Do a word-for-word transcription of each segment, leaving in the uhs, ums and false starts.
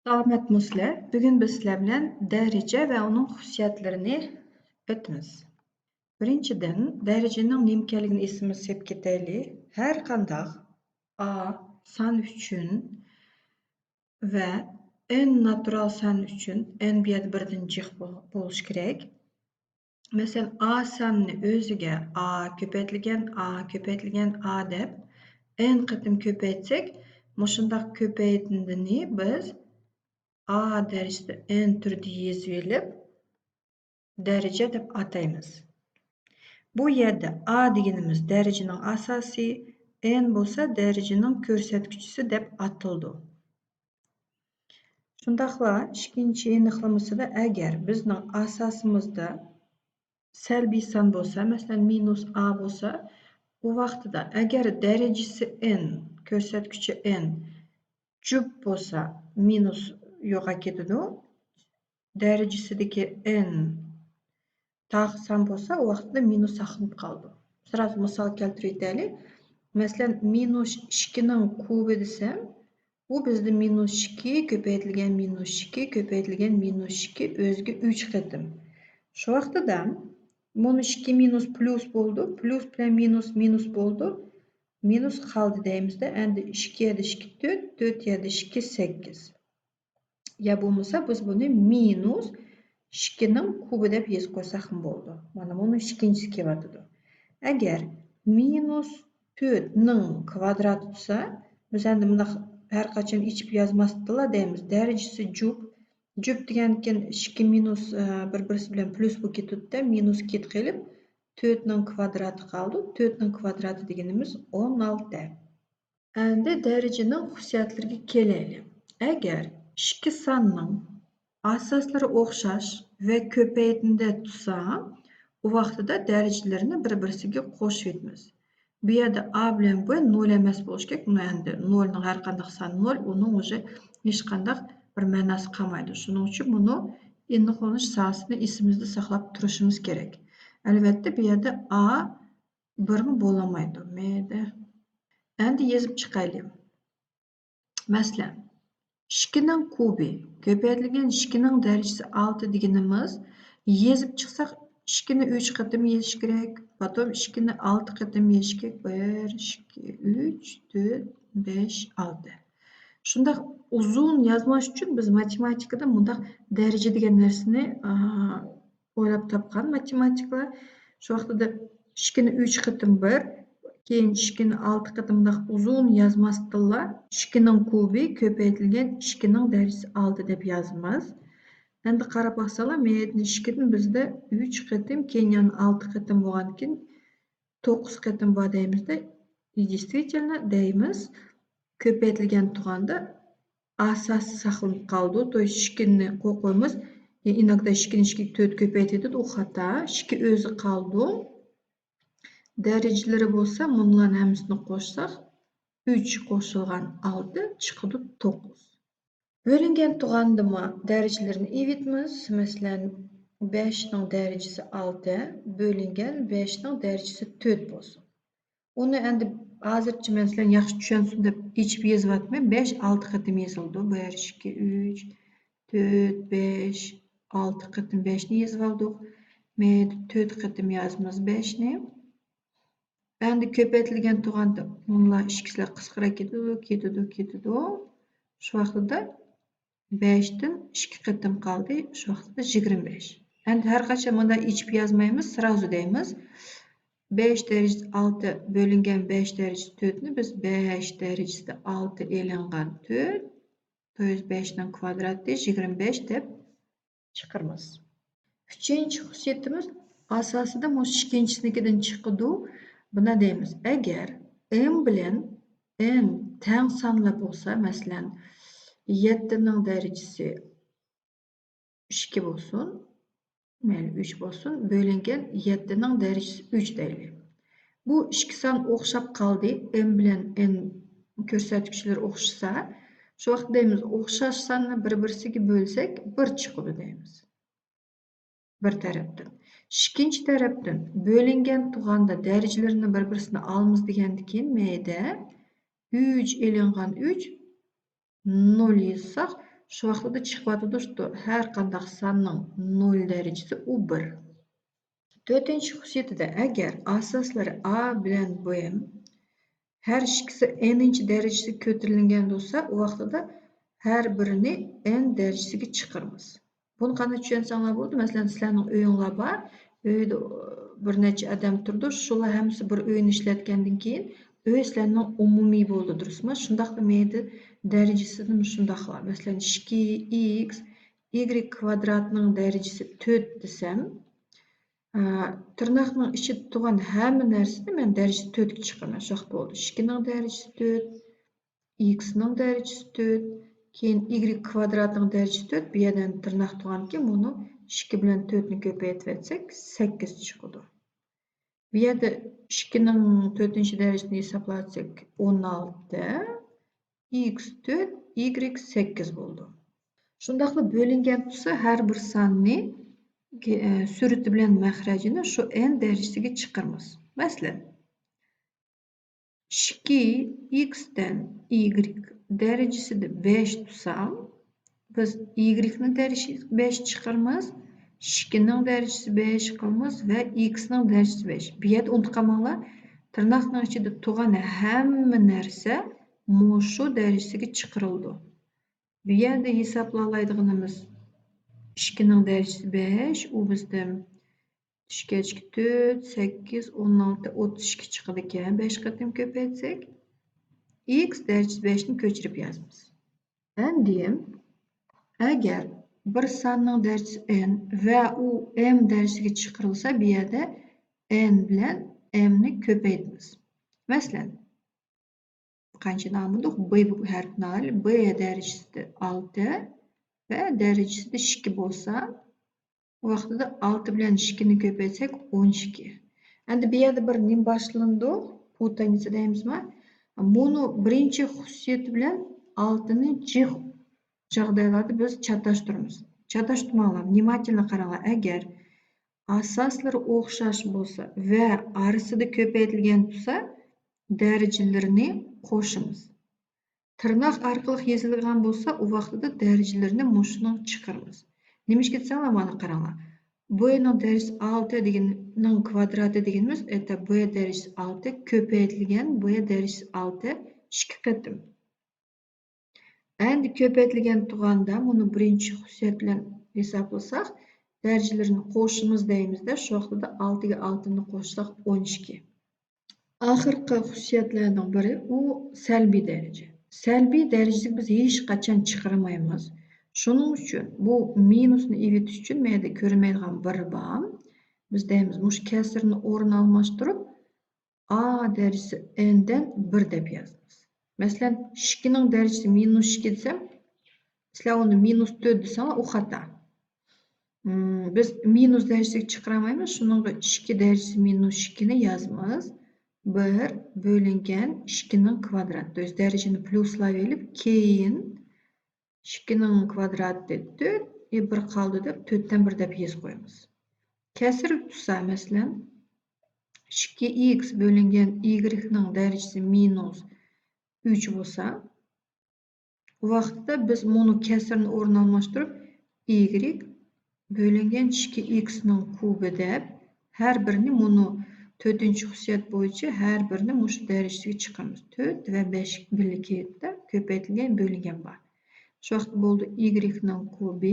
سالامەتمۇسىلەر؟ بۈگۈن بىز سىلەر بىلەن دەرىجە ۋە ئۇنىڭ خۇسۇسىيەتلىرىنى ئۆتىمىز. بىرىنچىدىن، دەرىجىنىڭ نېمە ئىكەنلىكىنى ئېسىمىزگە سېلىپ كېتەيلى. ھەر قانداق ئا سان ئۈچۈن ۋە ئېن ناتۇرال سان ئۈچۈن، ئېن بۇ يەردە بىردىن جىق بول-، بولۇشى كېرەك. مەسىلەن، ئا ساننى ئۆزىگە ئا كۆپەيتىلگەن ئا كۆپەيتىلگەن ئا دەپ ئېن قېتىم كۆپەيتسەك، مۇشۇنداق كۆپەيتىندىنى بىز ئا دەرىجىسىدە ئېن تۈردە يېزىۋېلىپ، دەرىجە دەپ ئاتايمىز. بۇ يەردە ئا دېگىنىمىز دەرىجىنىڭ ئاساسى، ئېن بولسا دەرىجىنىڭ كۆرسەتكۈچىسى دەپ ئاتىلىدۇ. شۇنداقلا ئىككىنچى ئېنىقلىمىسىدا، ئەگەر بىزنىڭ ئاساسىمىزدا سەلبىي سان بولسا، مەسىلەن، مىنۇس ئا بولسا، ئۇ ۋاقتىدا ئەگەر دەرىجىسى ئېن، كۆرسەتكۈچى ئېن جۈپ بولسا، مىنۇس يوقاپ كېتىدۇ. دەرىجىسىدىكى ئېن تاق سان بولسا، ئۇ ۋاقتىدا مىنۇس ساقلىنىپ قالىدۇ. سىرازا مىسال كەلتۈرۈۋېتەيلى. مەسىلەن، مىنۇس ئىككىنىڭ كۇبى دېسەم، بۇ بىزدە مىنۇس ئىككى كۆپەيتىلگەن مىنۇس ئىككى كۆپەيتىلگەن مىنۇس ئىككى ئۆزىگە ئۈچ قېتىم. شۇ ۋاقتىدا مىنۇس ئىككى مىنۇس پلۇس بولىدۇ، پلۇس بىلەن مىنۇس مىنۇس بولىدۇ، مىنۇس قالدى دەيمىزدە، ئەندى ئىككى يەردە ئىككى تۆت، تۆت يەردە ئىككى سەككىز. يا بولمىسا بىز بۇنى مىنۇس ئىككىنىڭ كۇبى دەپ يېزىپ قويساقمۇ بولىدۇ. مانا مۇنۇ ئىككىنچىسى كېلىۋاتىدۇ. ئەگەر مىنۇس تۆتنىڭ كۋادراتى تۇرسا، بىز ئەندى مۇنداق ھەر قاچان ئېچىپ يازماستىنلا دەيمىز، دەرىجىسى جۈپ. جۈپ دېگەندىكىن ئىككى مىنۇس، ئە، بىر-بىرسى بىلەن پلۇس بولۇپ كېتىدۇ-دە، مىنۇس ئىككى قېلىپ، تۆتنىڭ كۋادراتى قالىدۇ. تۆتنىڭ كۋادراتى دېگىنىمىز ئون ئالتە. ئەندى دەرىجىنىڭ خۇسۇسىيەتلىرىگە كېلەيلى. ئەگەر ئىككى ساننىڭ ئاساسلىرى ئوخشاش ۋە كۆپەيتىندە تۇرسا، ئۇ ۋاقتىدا دەرىجىلىرىنى بىر-بىرسىگە قوشۇۋېتىمىز. بۇ يەردە ئا بىلەن بۇ نول ئەمەس بولۇشى كېرەك. بۇنى ئەندى نولنىڭ ھەر قانداق سان نول، ئۇنىڭ ئۇژې ھېچقانداق بىر مەناسى قالمايدۇ. شۇنىڭ ئۈچۈن بۇنى ئېنىقلىنىش ساھەسىنى ئېسىمىزدە ساقلاپ تۇرۇشىمىز كېرەك. ئەلۋەتتە، بۇ يەردە ئا بىرمۇ بولالمايدۇ. مەيدە. ئەندى يېزىپ چىقايلى. مەسىلەن، ئىككىنىڭ كۇبى كۆپەيتىلگەن ئىككىنىڭ دەرىجىسى ئالتە دېگىنىمىز، يېزىپ چىقساق، ئىككىنى ئۈچ قېتىم يېزىش كېرەك، پوتوم ئىككىنى ئالتە قېتىم يېزىش كېرەك. بىر، ئىككى، ئۈچ، تۆت، بەش، ئالتە. شۇنداق ئۇزۇن يازماس ئۈچۈن بىز ماتېماتىكىدا مۇنداق دەرىجە دېگەن نەرسىنى، ئا، ئويلاپ تاپقان ماتېماتىكلار. شۇ ۋاقتىدا ئىككىنى ئۈچ قېتىم بىر، كېيىن ئىككىنى ئالتە قېتىم مۇنداق ئۇزۇن يازماستىنلا، ئىككىنىڭ كۇبى كۆپەيتىلگەن ئىككىنىڭ دەرىجىسى ئالتە دەپ يازىمىز. ئەندى قاراپ باقساڭلار، مەيدىن ئىككىدىن بىزدە ئۈچ قېتىم، كېيىن يەنە ئالتە قېتىم بولغاندىكىن، توققۇز قېتىم بار دەيمىزدە، действительно دەيمىز. كۆپەيتىلگەن تۇغاندا ئاساسى ساقلىنىپ قالىدۇ. То есть ئىككىنى قويۇمىز، иногда ئىككىنى ئىككىگە تۆت كۆپەيتىدۇ، ئۇ خاتا. ئىككى ئۆزى قالىدۇ. دەرىجىلىرى بولسا، مۇنۇلارنى ھەممىسىنى قوشساق، ئۈچ قوشۇلغان ئالتە چىقىدۇ توققۇز. بۆلۈنگەن تۇغاندىمۇ دەرىجىلىرىنى ئېلىۋېتىمىز. مەسىلەن، بەشنىڭ دەرىجىسى ئالتە، بۆلۈنگەن بەشنىڭ دەرىجىسى تۆت بولسۇن. ئۇنى ئەندى ھازىرچە مەن سىلەرنى ياخشى چۈشەنسۇن دەپ ئېچىپ يېزىۋاتىمەن. بەش ئالتە قېتىم يېزىلىدۇ. بىر، ئىككى، ئۈچ، تۆت، بەش، ئالتە قېتىم بەشنى يېزىۋالدۇق. مەيدە تۆت قېتىم يازىمىز بەشنى. ئەندى كۆپەيتىلگەن تۇغاندا مۇنۇلار ئىككىسىلەر قىسقىراپ كېتىدۇ، كېتىدۇ، كېتىدۇ. شۇ ۋاقتىدا بەشتىن ئىككى قېتىم قالدى، شۇ ۋاقتىدا يىگىرمە بەش. ئەندى ھەر قاچان مۇنداق ئېچىپ يازمايمىز، سرازۇ دەيمىز. بەش دەرىجىسى ئالتە بۆلۈنگەن بەش دەرىجىسى تۆتنى بىز بەش دەرىجىسىدە ئالتە ئېلىنغان تۆت، то есть بەشنىڭ كۋادراتى يىگىرمە بەش دەپ چىقىرىمىز. ئۈچىنچى خۇسۇسىيىتىمىز ئاساسىدا مۇشۇ ئىككىنچىسىنىڭكىدىن چىقىدۇ. بۇنى دەيمىز، ئەگەر ئېم بىلەن ئېن تەڭ سانلار بولسا، مەسىلەن، يەتتىنىڭ دەرىجىسى ئىككى بولسۇن، مەيلى، ئۈچ بولسۇن، بۆلۈنگەن يەتتىنىڭ دەرىجىسى ئۈچ دەيلى. بۇ ئىككى سان ئوخشاپ قالدى، ئېم بىلەن ئېن كۆرسەتكۈچلىرى ئوخشىسا، شۇ ۋاقىت دەيمىز، ئوخشاش ساننى بىر-بىرسىگە بۆلسەك، بىر چىقىدۇ دەيمىز. بىر تەرەپتىن. ئىككىنچى تەرەپتىن، بۆلۈنگەن تۇغاندا دەرىجىلىرىنى بىر-بىرسىنى ئالىمىز دېگەندىكىن، مەيدە ئۈچ ئېلىنغان ئۈچ، نول يېزساق، شۇ ۋاقتىدا چىقىۋاتىدۇ، شۇ ھەر قانداق ساننىڭ نول دەرىجىسى ئۇ بىر. تۆتىنچى خۇسۇسىيىتىدە، ئەگەر ئاساسلىرى ئا بىلەن ب ھەر ئىككىسى ئېنىنچى دەرىجىسىگە كۆتۈرۈلگەن بولسا، ئۇ ۋاقتىدا ھەر بىرىنى ئېن دەرىجىسىگە چىقىرىمىز. بۇنى قانداق چۈشەنسەڭلار بولدى. مەسىلەن، سىلەرنىڭ ئۆيۈڭلار بار، ئۆيدە بىر نەچچە ئادەم تۇرىدۇ، شۇلار ھەممىسى بىر ئۆينى ئىشلەتكەندىن كېيىن، ئۆي سىلەرنىڭ ئومۇمىي بولىدۇ، دۇرۇسمۇ؟ شۇنداقلا مەيدە دەرىجىسىدىمۇ شۇنداقلا. مەسىلەن، ئىككى ئىكس ئىگرېك كۋادراتنىڭ دەرىجىسى تۆت دېسەم، ئا، تىرناقنىڭ ئىچىدە تۇرغان ھەممە نەرسىنى مەن دەرىجىسى تۆتكە چىقىرىمەن. شۇ بولدى. ئىككىنىڭ دەرىجىسى تۆت، ئىكسنىڭ دەرىجىسى تۆت، كېيىن ئىگرېك كۋادراتنىڭ دەرىجىسى تۆت. بۇ يەردە تىرناق تۇرغانكىن، بۇنى ئىككى بىلەن تۆتنى كۆپەيتىۋەتسەك، سەككىز چىقىدۇ. بۇ يەردە ئىككىنىڭ تۆتىنچى دەرىجىسىنى ھېسابلاتساق، ئون ئالتە، ئىكس تۆت، ئىگرېك سەككىز بولىدۇ. شۇنداقلا بۆلۈنگەن تۇرسا، ھەر بىر ساننى، ئە، سۈرىتى بىلەن مەخرەجىنى شۇ ئېن دەرىجىسىگە چىقىرىمىز. مەسىلەن، ئىككى ئىكستىن ئىگرېك دەرىجىسىدە بەش تۇرسا، بىز ئىگرېكنىڭ دەرىجىسى بەش چىقىرىمىز، ئىككىنىڭ دەرىجىسى بەش قىلىمىز ۋە ئىكسنىڭ دەرىجىسى بەش. بۇ يەردە ئۇنتۇپ قالماڭلار، تىرناقنىڭ ئىچىدە تۇرغان ھەممە نەرسە مۇشۇ دەرىجىسىگە چىقىرىلىدۇ. بۇ يەردە ھېسابلايدىغىنىمىز ئىككىنىڭ دەرىجىسى بەش، ئۇ بىزدە چۈشكەچكە تۆت، سەككىز، ئون ئالتە، ئوتتۇز ئىككى چىقىدىكەن. بەش قېتىم كۆپەيتسەك، ئىكس دەرىجىسى بەشنى كۆچۈرۈپ يازىمىز. ئەمدى ئەگەر بىر ساننىڭ دەرىجىسى ئېن ۋە ئۇ ئېم دەرىجىسىگە چىقىرىلسا، بۇ يەردە ئېن بىلەن ئېمنى كۆپەيتىمىز. مەسىلەن، قانچىنى ئالمىدۇق؟ ب ھەرپىنى ئالايلى. ب دەرىجىسى ئالتە ۋە دەرىجىسى ئىككى بولسا، ۋاقتىدا ئالتە بىلەن ئىككىنى كۆپەيتسەك، ئون ئىككى. ئەمدى بۇ يەردە بىر نېمە باشلىنىدۇ؟ پۇتانىسا دەيمىزما؟ مۇنۇ بىرىنچى خۇسۇسىيىتى بىلەن ئالتىنى جىق جاغدايلاردا بىز چاتاشتۇرىمىز. چاتاشتۇرماڭلار، ۋنىماتېلنو قاراڭلار. ئەگەر ئاساسلىرى ئوخشاش بولسا ۋە ئارىسىدا كۆپەيتىلگەن تۇرسا، دەرىجىلىرىنى قوشىمىز. تىرناق ئارقىلىق يېزىلغان بولسا، ئۇ ۋاقتىدا دەرىجىلىرىنى مۇشۇنىڭ چىقىرىمىز. نېمىشقا دېسەڭلار، مانا قاراڭلار. ب نىڭ دەرىجىسى ئالتە دېگەننىڭ كۋادراتى دېگىنىمىز، ئەتە ب دەرىجىسى ئالتە كۆپەيتىلگەن ب دەرىجىسى ئالتە ئىككى قېتىم. ئەمدى كۆپەيتىلگەن تۇرغاندا، مۇنى بىرىنچى خۇسۇسىيەت بىلەن ھېسابلىساق، دەرىجىلىرىنى قوشىمىز دەيمىزدە، شۇ ۋاقتىدا ئالتىگە ئالتىنى قوشساق، ئون ئىككى. ئاخىرقى خۇسۇسىيەتلەرنىڭ بىرى، ئۇ سەلبىي دەرىجە. سەلبىي دەرىجىگە بىز ھېچقاچان چىقىرمايمىز. شۇنىڭ ئۈچۈن بۇ مىنۇسنى ئېۋىتىش ئۈچۈن مەيدە كۆرۈنمەيدىغان بىر بار. بىز دەيمىز، مۇشۇ كەسىرنى ئورنى ئالماشتۇرۇپ، ئا دەرىجىسى ئېندىن بىر دەپ يازىمىز. مەسىلەن، ئىككىنىڭ دەرىجىسى مىنۇس ئىككى دېسەم، سىلەر ئۇنى مىنۇس تۆت دېسەڭلار، ئۇ خاتا. مم، بىز مىنۇس دەرىجىسىگە چىقىرالمايمىز، شۇنىڭغا ئىككى دەرىجىسى مىنۇس ئىككىنى يازىمىز. بىر بۆلۈنگەن ئىككىنىڭ كۋادراتى. دەرىجىنى پلۇسلاۋېلىپ، كېيىن ئىككىنىڭ كۋادراتى تۆت، ئى، بىر قالدى دەپ، تۆتتىن بىر دەپ يېزىپ قويىمىز. كەسىر تۇرسا، مەسىلەن، ئىككى ئىكس بۆلۈنگەن ئىگرېكنىڭ دەرىجىسى مىنۇس ئۈچ بولسا، ئۇ ۋاقىتتا بىز مۇنۇ كەسىرنى ئورنى ئالماشتۇرۇپ، ئىگرېك بۆلۈنگەن ئىككى ئىكسنىڭ كۇبى دەپ، ھەر بىرىنى مۇنۇ تۆتىنچى خۇسۇسىيەت بويىچە ھەر بىرىنى مۇشۇ دەرىجىسىگە چىقىرىمىز. تۆت ۋە بەش بىللە كېلىپ كۆپەيتىلگەن، بۆلۈنگەن بار. شۇ ۋاقىتتا بولدى ئىگرېكنىڭ كۇبى،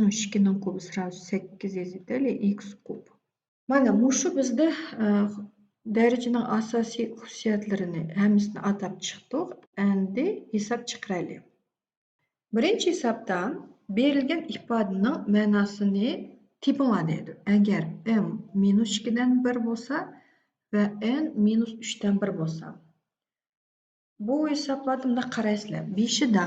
ئىككىنىڭ كۇبى سرازۇ سەككىز يېزىۋېتەيلى، ئىكس كۇب. مانا مۇشۇ بىزدە، ئە، دەرىجىنىڭ ئاساسىي خۇسۇسىيەتلىرىنى ھەممىسىنى ئاتاپ چىقتۇق. ئەمدى ھېساب چىقىرايلى. بىرىنچى ھېسابتا بېرىلگەن ئىپادىنىڭ مەناسىنى تېپىڭلار دەيدۇ. ئەگەر ئېم مىنۇس ئىككىدىن بىر بولسا ۋە ئېن مىنۇس ئۈچتىن بىر بولسا. بۇ ھېسابلاردا مۇنداق قارايسىلەر. بېشىدا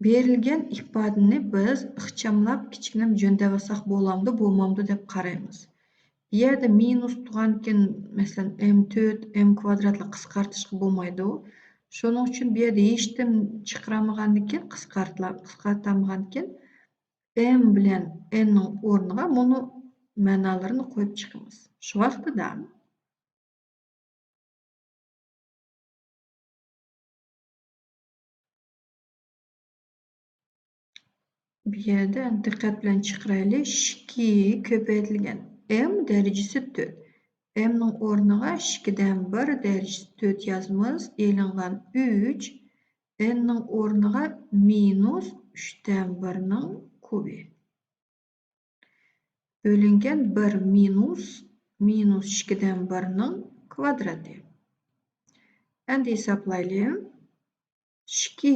بېرىلگەن ئىپادىنى بىز ئىخچاملاپ كىچىككىنە جۆندەۋالساق بولامدۇ، بولمامدۇ دەپ قارايمىز. بۇ يەردە مىنۇس تۇرغانكىن، مەسىلەن، ئېم تۆت، ئېم كۋادراتلىق قىسقارتىشقا بولمايدۇ. شۇنىڭ ئۈچۈن بۇ يەردە ھېچنېمە چىقىرالمىغاندىكىن، قىسقارتىلا-، قىسقارتالمىغاندىكىن، ئېم بىلەن ئېننىڭ ئورنىغا مۇنۇ مەنالىرىنى قويۇپ چىقىمىز. شۇ ۋاقتىدا بۇ يەردە دىققەت بىلەن چىقىرايلى. ئىككى كۆپەيتىلگەن ئېم دەرىجىسى تۆت. ئېمنىڭ ئورنىغا ئىككىدىن بىر دەرىجىسى تۆت يازىمىز. ئېلىنغان ئۈچ ئېننىڭ ئورنىغا مىنۇس ئۈچتىن بىرنىڭ كۇبى. بۆلۈنگەن بىر مىنۇس، مىنۇس ئىككىدىن بىرنىڭ كۋادراتى. ئەمدى ھېسابلايلى. ئىككى.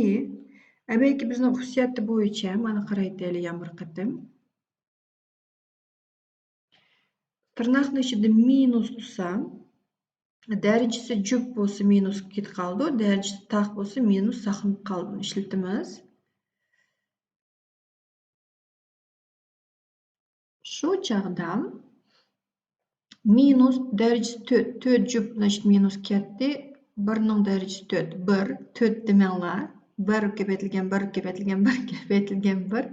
ئەمەلىيەتتە بىزنىڭ خۇسۇسىيەتى بويىچە، مانا قارايتەيلى يەنە بىر قېتىم. تىرناقنى ئىچىدە مىنۇس تۇتسام، دەرىجىسى جۈپ بولسا مىنۇسقا كېتىپ قالىدۇ، دەرىجىسى تاق بولسا مىنۇس ساقلىنىپ قالىدۇ. ئىشلىتىمىز. شۇ چاغدا مىنۇس دەرىجىسى تۆت، تۆت جۈپ، значит، مىنۇس كەتتى. بىرنىڭ دەرىجىسى تۆت، بىر، تۆت دېمەڭلار. بىر كۆپەيتىلگەن بىر كۆپەيتىلگەن بىر كۆپەيتىلگەن بىر،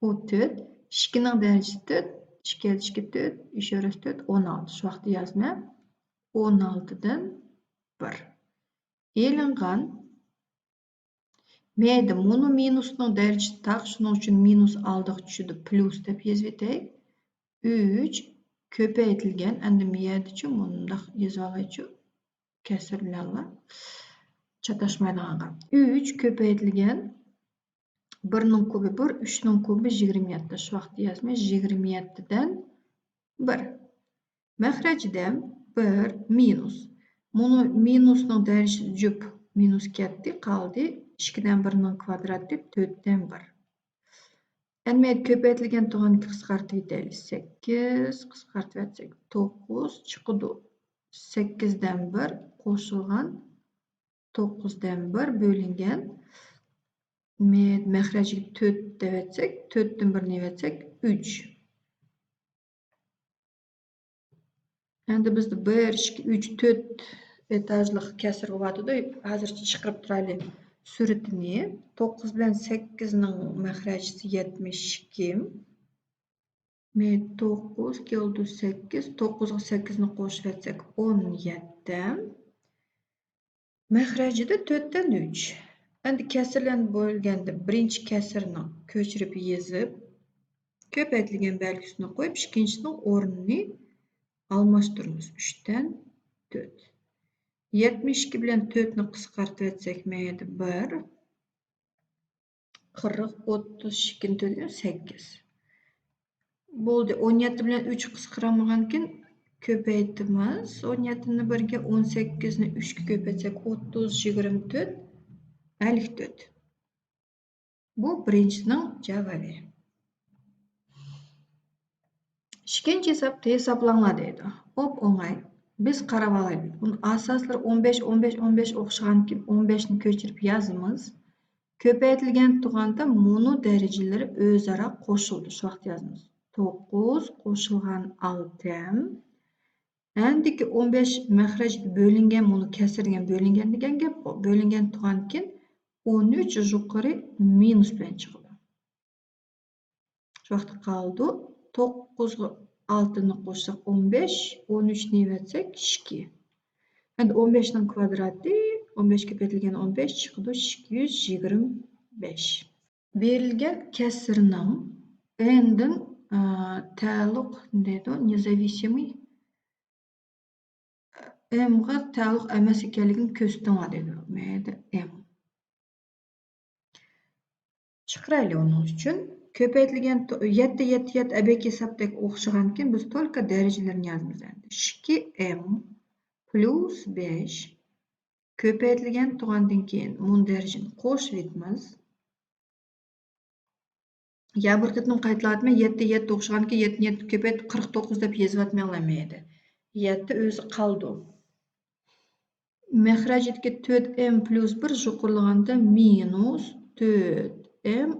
ئۇ تۆت. ئىككىنىڭ دەرىجىسى تۆت، ئىككى يەتتە ئىككى تۆت، ئۈچ ئۈچ تۆت، ئون ئالتە. شۇ ۋاقىتتا يازىمەن، ئون ئالتىدىن بىر. ئېلىنغان. مەيدە، مۇنۇ مىنۇسنىڭ دەرىجىسى تاق، شۇنىڭ ئۈچۈن مىنۇس ئالدىغا چۈشىدۇ، پلۇس دەپ يېزىۋېتەي. ئۈچ كۆپەيتىلگەن، ئەمدى مۇ يەردىچۇ مۇنداق يېزىۋالايچۇ، كەسىر بىلەنلا چاتاشمايدىغانغا. ئۈچ كۆپەيتىلگەن بىرنىڭ كۇبى بىر، ئۈچنىڭ كۇبى يىگىرمە يەتتە. شۇ ۋاقىتتا يازىمەن، يىگىرمە يەتتىدىن بىر. مەخرەجدە بىر مىنۇس. مۇنۇ مىنۇسنىڭ دەرىجىسى جۈپ، مىنۇس كەتتى، قالدى ئىككىدىن بىرنىڭ كۋادراتى، تۆتتىن بىر. ئەمدى كۆپەيتىلگەن تۇغاننى قىسقارتىۋېتەيلى. سەككىز قىسقارتىۋەتسەك، توققۇز چىقىدۇ. سەككىزدىن بىر قوشۇلغان توققۇزدىن بىر بۆلۈنگەن مە-، مەخرەجگە تۆت دەۋەتسەك، تۆتتىن بىرنى ئەۋەتسەك، ئۈچ. ئەمدى بىزدە بىر، ئىككى، ئۈچ، تۆت ئېتاژلىق كەسىر بولۇۋاتىدۇ. ھازىرچە چىقىرىپ تۇرايلى سۈرىتىنى. توققۇز بىلەن سەككىزنىڭ مەخرەجىسى يەتمىش ئىككى. مە-، توققۇز كەلدى سەككىز، توققۇزغا سەككىزنى قوشۇۋەتسەك، ئون يەتتە. مەخرەجىدە تۆتتىن ئۈچ. ئەمدى كەسىرلەرنى بۆلگەندە بىرىنچى كەسىرنى كۆچۈرۈپ يېزىپ، كۆپەيتىلگەن بەلگىسىنى قويۇپ، ئىككىنچىسىنىڭ ئورنىنى ئالماشتۇرىمىز. ئۈچتىن تۆت. يەتمىش ئىككى بىلەن تۆتنى قىسقارتىۋەتسەك، مەيدە بىر. قىرىق، ئوتتۇز ئىككىنى تۆتكە سەككىز. بولدى، ئون يەتتە بىلەن ئۈچ قىسقىرالمىغانكىن كۆپەيتىمىز. ئون يەتتىنى بىرگە، ئون سەككىزنى ئۈچكە كۆپەيتسەك، ئوتتۇز، يىگىرمە تۆت، ئەللىك تۆت. بۇ بىرىنچىسىنىڭ جاۋابى. ئىككىنچى ھېسابتا ھېسابلاڭلار دەيدۇ. ئوپ-ئوڭاي. بىز قاراۋالايلى. ئۇنىڭ ئاساسلىرى ئون بەش، ئون بەش، ئون بەش ئوخشىغانكىن، ئون بەشنى كۆچۈرۈپ يازىمىز. كۆپەيتىلگەن تۇغاندا مۇنۇ دەرىجىلىرى ئۆزئارا قوشۇلدى. شۇ ۋاقىت يازىمىز. توققۇز قوشۇلغان ئالتە. ئەندىكى ئون بەش مەخرەجدە بۆلۈنگەن، مۇنۇ كەسىر دېگەن بۆلۈنگەن دېگەن گەپ. بۆلۈنگەن تۇغانكىن، ئون ئۈچ يۇقىرى مىنۇس بىلەن چىقىدۇ. شۇ ۋاقىتتا قالىدۇ. توققۇزغا ئالتىنى قوشساق، ئون بەش، ئون ئۈچنى ئەۋەتسەك، ئىككى. ئەمدى ئون بەشنىڭ كۋادراتى، ئون بەش كۆپەيتىلگەن ئون بەش چىقىدۇ، ئىككى يۈز يىگىرمە بەش. بېرىلگەن كەسىرنىڭ ئېندىن، ئە، تەئەللۇق دەيدۇ، نېزاۋىسىمىي ئېمغا تەئەللۇق ئەمەس ئىكەنلىكىنى كۆرسىتىڭلار دەيدۇ. مەيدە ئېم. چىقىرايلى ئۇنىڭ ئۈچۈن. كۆپەيتىلگەن تو-، يەتتە، يەتتە، يەتتە ئەبەكى ھېسابتەك ئوخشىغانكىن، بىز تولكا دەرىجىلىرىنى يازىمىز ئەمدى. ئىككى ئېم پلۇس بەش كۆپەيتىلگەن تۇغاندىن كېيىن مۇنۇ دەرىجىنى قوشۇۋېتىمىز. يا بىر قېتىم قايتىلاۋاتىمەن، يەتتە، يەتتە ئوخشىغانكى، يەتتىنى يەتتە كۆپەيتىپ، قىرىق توققۇز دەپ يېزىۋاتماڭلار مەيدە. يەتتە ئۆزى قالىدۇ. مەخرەجدىكى تۆت ئېم پلۇس بىر يۇقىرىلىغاندا مىنۇس تۆت ئېم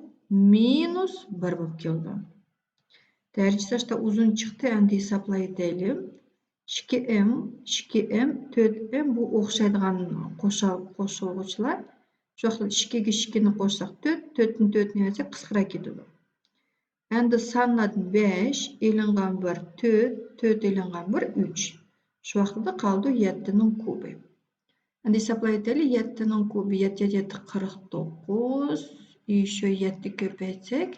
مىنۇس بىر بولۇپ كېلىدۇ. دەرىجىسى ئاشتا ئۇزۇن چىقتى، ئەمدى ھېسابلايتەيلى. ئىككى ئېم، ئىككى ئېم، تۆت ئېم بۇ ئوخشايدىغان قوشا-، قوشۇلغۇچىلار. شۇ ۋاقىتتا ئىككىگە ئىككىنى قوشساق تۆت، تۆتتىن تۆتنى ئەۋەتسەك قىسقىراپ كېتىدۇ. ئەمدى سانلاردىن بەش ئېلىنغان بىر تۆت، تۆت ئېلىنغان بىر ئۈچ. شۇ ۋاقىتتا قالىدۇ يەتتىنىڭ كۇبى. ئەمدى ھېسابلايتەيلى، يەتتىنىڭ كۇبى يەتتە، يەتتە، يەتتە، قىرىق توققۇز. ئىشۇ يەتتە كۆپەيتسەك،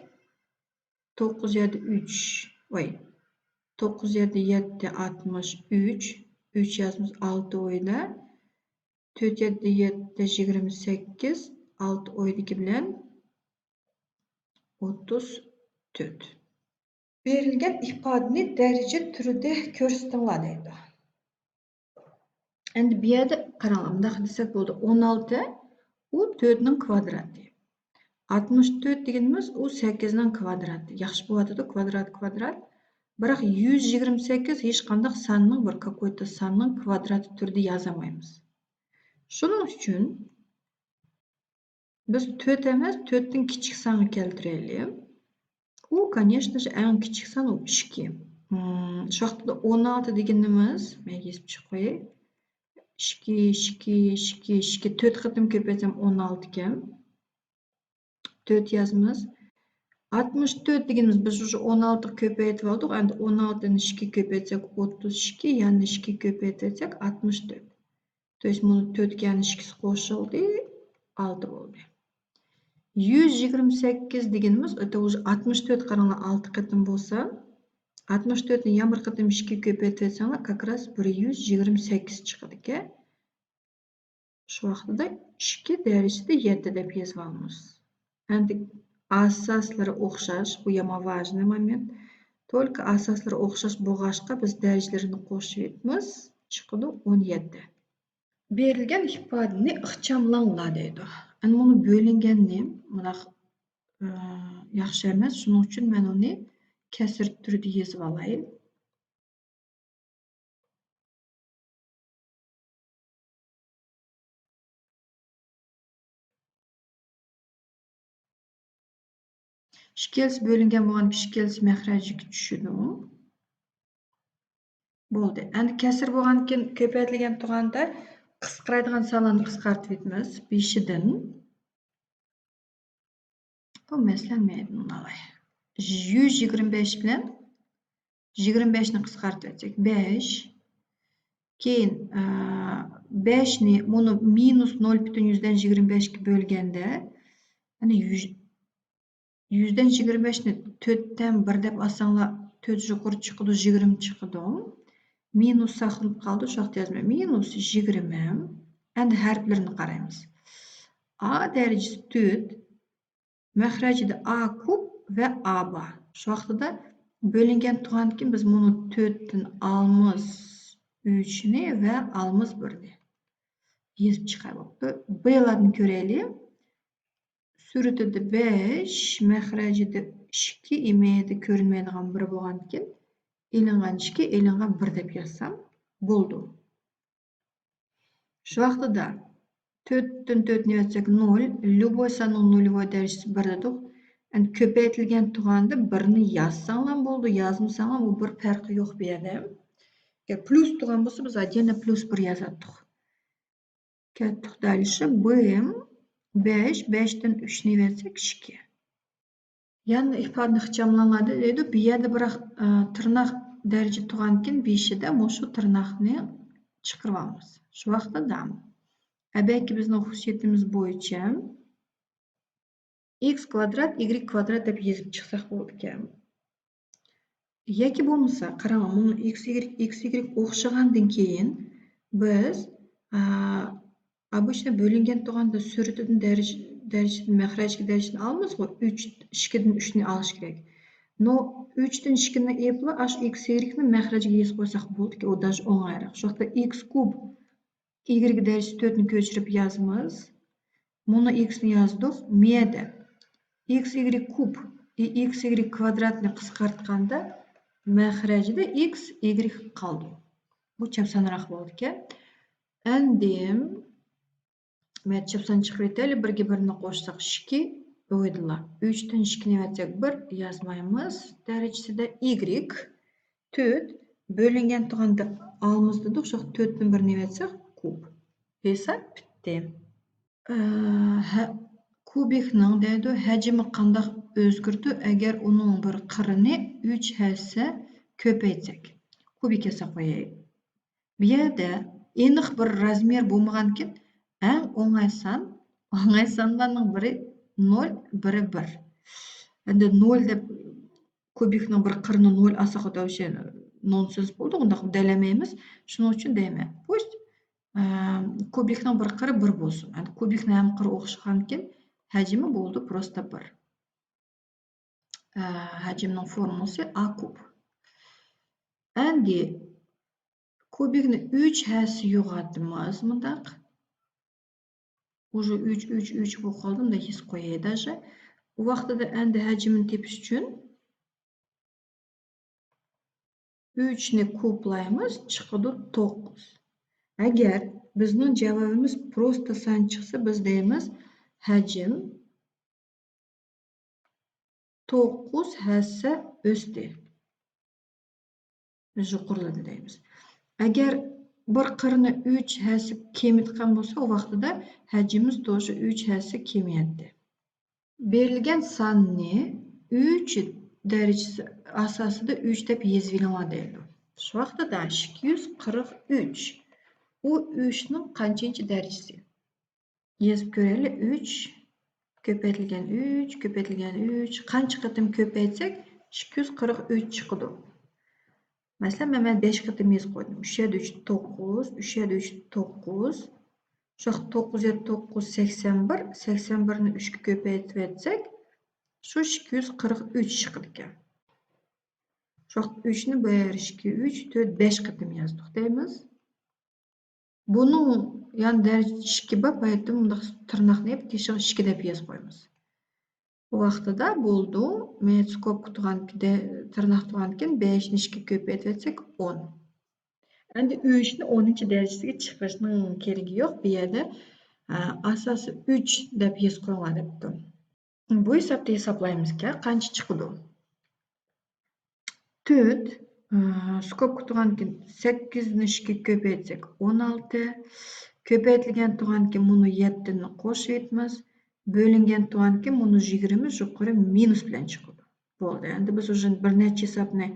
توققۇز يەردە ئۈچ، ۋاي، توققۇز يەردە يەتتە، ئاتمىش ئۈچ، ئۈچ يازمىز، ئالتە ئويدا، تۆت يەردە يەتتە، يىگىرمە سەككىز، ئالتە ئويدىكى بىلەن ئوتتۇز تۆت. بېرىلگەن ئىپادىنى دەرىجە تۈرىدە كۆرسىتىڭلار دەيدۇ. ئەمدى بۇ يەردە قاراڭلار، مۇنداق دېسەك بولىدۇ، ئون ئالتە ئۇ تۆتنىڭ كۋادراتى. ئاتمىش تۆت دېگىنىمىز ئۇ سەككىزنىڭ كۋادراتى. ياخشى بولۇۋاتىدۇ، كۋادرات، كۋادرات. بىراق يۈز يىگىرمە سەككىز ھېچقانداق ساننىڭ، بىر какой-то ساننىڭ كۋادراتى تۈرىدە يازالمايمىز. شۇنىڭ ئۈچۈن بىز تۆت ئەمەس، تۆتتىن كىچىك سانغا كەلتۈرەيلى. ئۇ، конечно же، ئەڭ كىچىك سان ئۇ ئىككى. مم، شۇ ۋاقىتتا ئون ئالتە دېگىنىمىز، مەن يېزىپ چىقىپ قوياي. ئىككى، ئىككى، ئىككى، ئىككى، تۆت قېتىم كۆپەيتسەم ئون ئالتە ئىكەن. تۆت يازىمىز. ئاتمىش تۆت دېگىنىمىز، بىز ئۇژې ئون ئالتىغا كۆپەيتىۋالدۇق. ئەمدى ئون ئالتىنى ئىككىگە كۆپەيتسەك، ئوتتۇز ئىككى، يەنە ئىككىگە كۆپەيتسەك، ئاتمىش تۆت. То есть مۇنۇ تۆتكە يەنە ئىككىسى قوشۇلدى، ئالتە بولدى. يۈز يىگىرمە سەككىز دېگىنىمىز، это уже ئاتمىش تۆت، قاراڭلار، ئالتە قېتىم بولسا، ئاتمىش تۆتنى يەنە بىر قېتىم ئىككىگە كۆپەيتسەڭلار، как раз بىر يۈز يىگىرمە سەككىز چىقىدىكەن. شۇ ۋاقتىدا ئىككى دەرىجىسىدە يەتتە دەپ يېزىۋالىمىز. ئەمدى ئاساسلىرى ئوخشاش، بۇ يامان важный момент. Только ئاساسلىرى ئوخشاش بولغاچقا، بىز دەرىجىلىرىنى قوشۇۋېتىمىز، چىقىدۇ ئون يەتتە. بېرىلگەن ئىپادىنى ئىخچاملاڭلار دەيدۇ. ئەنە مۇنۇ بۆلۈنگەننى مۇنداق، ئى، ياخشى ئەمەس. شۇنىڭ ئۈچۈن مەن ئۇنى كەسىر تۈرىدە يېزىۋالاي. ئىككىلىسى بۆلۈنگەن بولغاندىكىن، ئىككىلىسى مەخرەجگە چۈشىدۇ. بولدى. ئەمدى كەسىر بولغاندىكىن، كۆپەيتىلگەن تۇغاندا قىسقىرايدىغان سانلارنى قىسقارتىۋېتىمىز. بېشىدىن. بۇ مەسىلەن مەيدىن ئالاي. يۈز يىگىرمە بەش بىلەن يىگىرمە بەشنى قىسقارتىۋەتسەك، بەش. كېيىن، ئە، بەشنى، مۇنۇ مىنۇس نۆل پۈتۈن يۈزدىن يىگىرمە بەشكە بۆلگەندە، يەنى يۈز، يۈزدىن يىگىرمە بەشنى تۆتتىن بىر دەپ ئالساڭلار، تۆت يۇقىرى چىقىدۇ، يىگىرمە چىقىدۇ. مىنۇس ساقلىنىپ قالدى، شۇ ۋاقىت يازماي. مىنۇس يىگىرمە. ئەمدى ھەرپلىرىنى قارايمىز. ئا دەرىجىسى تۆت، مەخرەجىدە ئا كۇب ۋە ئا بار. شۇ ۋاقتىدا بۆلۈنگەن تۇغاندىكىن بىز مۇنۇ تۆتتىن ئالىمىز ئۈچنى ۋە ئالىمىز بىرنى. يېزىپ چىقاي بوپتۇ. بىلاردىن كۆرەيلى. سۈرىتىدە بەش، مەخرەجىدە ئىككى، ئىمەيدە كۆرۈنمەيدىغان بىر بولغاندىكىن، ئېلىنغان ئىككى، ئېلىنغان بىر دەپ يازسام بولىدۇ. شۇ ۋاقتىدا تۆتتىن تۆتنى ئەۋەتسەك نۆل، любой ساننىڭ نۆلىۋوي دەرىجىسى بىر دېدۇق. ئەمدى كۆپەيتىلگەن تۇغاندا بىرنى يازساڭلام بولىدۇ، يازمىساڭلام، ئۇ بىر پەرقى يوق بۇ يەردە. ئەگەر پلۇس تۇغان بولسا، بىز отдельно پلۇس بىر يازاتتۇق. كەتتۇق دەلىشى بىم، بەش، بەشتىن ئۈچنى ئەۋەتسەك ئىككى. يەنە ئىپادىنى ئىخچاملاڭلار دەيدۇ. بۇ يەردە بىراق، ئە، تىرناق دەرىجە تۇغانكىن، بېشىدە مۇشۇ تىرناقنى چىقىرىۋالىمىز. شۇ ۋاقىتتا دام. ئەبەكى بىزنىڭ خۇسۇسىيىتىمىز بويىچە ئىكس كۋادرات، ئىگرېك كۋادرات دەپ يېزىپ چىقساق بولىدىكەن. ياكى بولمىسا، قاراڭ، مۇنۇ ئىكس، ئىگرېك، ئىكس، ئىگرېك ئوخشىغاندىن كېيىن بىز، ئا، ئا، بۇ ئىشنى بۆلۈنگەن تۇغاندا سۈرىتىدىن دەرىجە، دەرىجىدىن مەخرەجگە دەرىجىدىن ئالىمىزغۇ، ئۈچ، ئىككىدىن ئۈچنى ئالىش كېرەك. نو، ئۈچتىن ئىككىنى ئېلىپلا ئاشۇ ئىكس، ئىگرېكنى مەخرەجگە يېزىپ قويساق بولىدىكەن، ئۇ داژ ئوڭايراق. شۇ ۋاقىتتا ئىكس كۇب، ئىگرېك دەرىجىسى تۆتنى كۆچۈرۈپ يازىمىز. مۇنۇ ئىكسنى يازدۇق. مىيەدە ئىكس ئىگرېك كۇب، ئىكس ئىگرېك كۋادراتنى قىسقارتقاندا مەخرەجدە ئىكس ئىگرېك قالدى. بۇ چەپسانراق بولىدىكەن. ئەندى مەن چەپسان چىقىرىۋېتەيلى. بىرگە بىرنى قوشساق ئىككى، ئۆيدىلا. ئۈچتىن ئىككىنى ئەۋەتسەك بىر يازمايمىز. دەرىجىسىدە ئىگرېك تۆت بۆلۈنگەن تۇغاندا ئالىمىز دېدۇق. شۇ تۆتتىن بىرنى ئەۋەتسەك كۇب. ھېساب پۈتتى. ئە، ھە، كۇبىكنىڭ دەيدۇ، ھەجمى قانداق ئۆزگىرىدۇ، ئەگەر ئۇنىڭ بىر قىرىنى ئۈچ ھەسسە كۆپەيتسەك؟ كۇبىك ياساپ قوياي. بۇ يەردە ئېنىق بىر رازمېر بولمىغانكىن، ئەڭ ئوڭاي سان، ئوڭاي سانلارنىڭ بىرى نۆل، بىرى بىر. ئەمدى نۆل دەپ كۇبىكنىڭ بىر قىرىنى نول ئالساق، ئۇدا ئوشۇ نونسېنس بولدى، ئۇنداق دەلەيمەيمىز. شۇنىڭ ئۈچۈن دەيمەن، پۇشت، ئە، كۇبىكنىڭ بىر قىرى بىر بولسۇن. يەنى كۇبىكنىڭ ھەممە قىرى ئوخشىغانكىن، ھەجمى بولدى پروستا بىر. ئە، ھەجمنىڭ فورمۇلىسى ئا كۇب. ئەمدى كۇبىكنى ئۈچ ھەسسە يوغانتىمىز مۇنداق. ئۇژې ئۈچ، ئۈچ، ئۈچ بولۇپ قالدى، مۇنداق يېزىپ قوياي داژې. ئۇ ۋاقتىدا ئەمدى ھەجمىنى تېپىش ئۈچۈن ئۈچنى كۇبلايمىز، چىقىدۇ توققۇز. ئەگەر بىزنىڭ جاۋابىمىز پروستا سان چىقسا، بىز دەيمىز، ھەجىم توققۇز ھەسسە ئۆستى. يۇقىرىلىدى دەيمىز. ئەگەر بىر قىرىنى ئۈچ ھەسسە كېمىتكەن بولسا، ئۇ ۋاقتىدا ھەجمىمىز توشۇ ئۈچ ھەسسە كېمىيەتتى. بېرىلگەن ساننى ئۈچ دەرىجىسى ئاساسىدا ئۈچ دەپ يېزىۋېلىڭلار دەيدۇ. شۇ ۋاقتىدا ئىككى يۈز قىرىق ئۈچ، ئۇ ئۈچنىڭ قانچىنچى دەرىجىسى؟ يېزىپ كۆرەيلى. ئۈچ كۆپەيتىلگەن ئۈچ، كۆپەيتىلگەن ئۈچ. قانچە قېتىم كۆپەيتسەك، ئىككى يۈز قىرىق ئۈچ چىقىدۇ. مەسىلەن، مەن، مەن بەش قېتىم يېزىپ قويدۇم. ئۈچ يەردە ئۈچ توققۇز، ئۈچ يەردە ئۈچ توققۇز. شۇ توققۇز يەردە توققۇز سەكسەن بىر، سەكسەن بىرنى ئۈچكە كۆپەيتىۋەتسەك، شۇ ئىككى يۈز قىرىق ئۈچ چىقىدىكەن. شۇ ئۈچنى بىر، ئىككى، ئۈچ، تۆت، بەش قېتىم يازدۇق دەيمىز. بۇنىڭ يان دەرىجىسى ئىككى بار، بايىتىم مۇنداق تىرناقنى يېپىپ، تېشىغا ئىككى دەپ يېزىپ قويىمىز. بۇ ۋاقتىدا بولدى. مەن سكوبكا تۇرغان، تىرناق تۇرغاندىكىن بەشنى ئىككىگە كۆپەيتىۋەتسەك، ئون. ئەمدى ئۈچنى ئونىنچى دەرىجىسىگە چىقىرىشنىڭ كېرىكى يوق. بۇ يەردە، ئە، ئاساسىي ئۈچ دەپ يېزىپ قويۇڭلار دەپتۇ. بۇ ھېسابتا ھېسابلايمىزكەن، قانچە چىقىدۇ؟ تۆت، ئى، سكوبكا تۇرغاندىكىن سەككىزنى ئىككىگە كۆپەيتسەك، ئون ئالتە. كۆپەيتىلگەن تۇرغاندىكىن مۇنۇ يەتتىنى قوشۇۋېتىمىز. بۆلۈنگەن تۇرغاندىكىن مۇنۇ يىگىرمە يۇقىرى مىنۇس بىلەن چىقىدۇ. بولدى. ئەمدى بىز ئۇژې بىر نەچچە ھېسابنى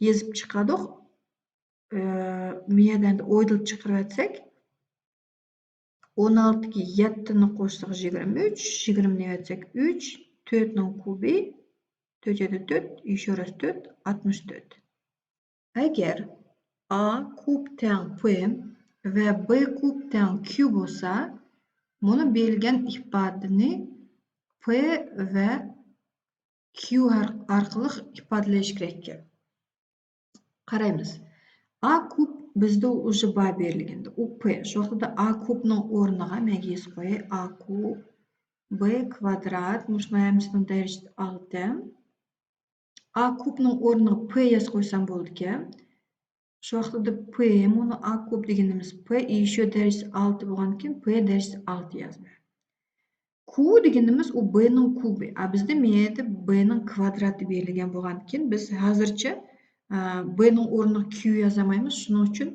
يېزىپ چىقاردۇق. ئى، مۇ يەردە ئەمدى ئويدۇرۇپ چىقىرىۋەتسەك، ئون ئالتىگە يەتتىنى قوشساق، يىگىرمە ئۈچ، يىگىرمىنى ئەتسەك، ئۈچ، تۆتنىڭ كۇبى، تۆت يەردە تۆت، يەنە تۆت، ئاتمىش تۆت. ئەگەر ئا كۇب تەڭ پ ۋە ب كۇب تەڭ ق بولسا، مۇنۇ بېرىلگەن ئىپادىنى پ ۋە ق ھەر-، ئارقىلىق ئىپادىلەش كېرەككەن. قارايمىز. ئا كۇب بىزدە ئۇژې بار بېرىلگەندە، ئۇ پ. شۇ ۋاقتىدا ئا كۇبنىڭ ئورنىغا مەن يېزىپ قوياي. ئا كۇب ب كۋادرات، مۇشۇنىڭ ھەممىسىنىڭ دەرىجىسى ئالتە. ئا كۇبنىڭ ئورنىغا پ يازىپ قويسام بولىدىكەن. شۇ ۋاقتىدا پ، مۇنۇ ئا كۇب دېگىنىمىز پ، ئىشۇ دەرىجىسى ئالتە بولغاندىكىن پ دەرىجىسى ئالتە يازىمەن. ق دېگىنىمىز ئۇ ب نىڭ كۇبى. ئا، بىزدە مۇ يەردە ب نىڭ كۋادراتى بېرىلگەن بولغاندىكىن، بىز ھازىرچە، ئا، ب نىڭ ئورنىغا ق يازالمايمىز. شۇنىڭ ئۈچۈن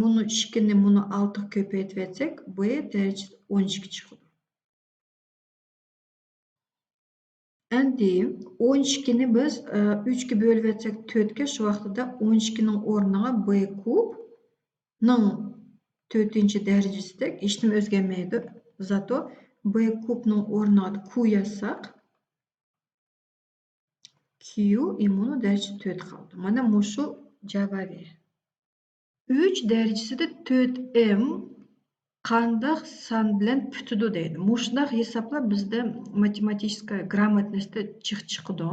مۇنۇ ئىككىنى مۇنۇ ئالتىغا كۆپەيتىۋەتسەك، ب دەرىجىسى ئون ئىككى چىقىدۇ. ئەمدى ئون ئىككىنى بىز، ئە، ئۈچكە بۆلۈۋەتسەك تۆتكە، شۇ ۋاقتىدا ئون ئىككىنىڭ ئورنىغا ب كۇبنىڭ تۆتىنچى دەرىجىسىدەك ھېچنېمە ئۆزگەرمەيدۇ. زاتو ب كۇبنىڭ ئورنىغا ق يازساق، ق ئى مۇنۇ دەرىجىسى تۆت قالدى. مانا مۇشۇ جاۋابى. ئۈچ دەرىجىسىدە تۆت م قانداق سان بىلەن پۈتىدۇ دەيدۇ. مۇشۇنداق ھېسابلار بىزدە ماتېماتىكا گرامموتنوستتا جىق چىقىدۇ.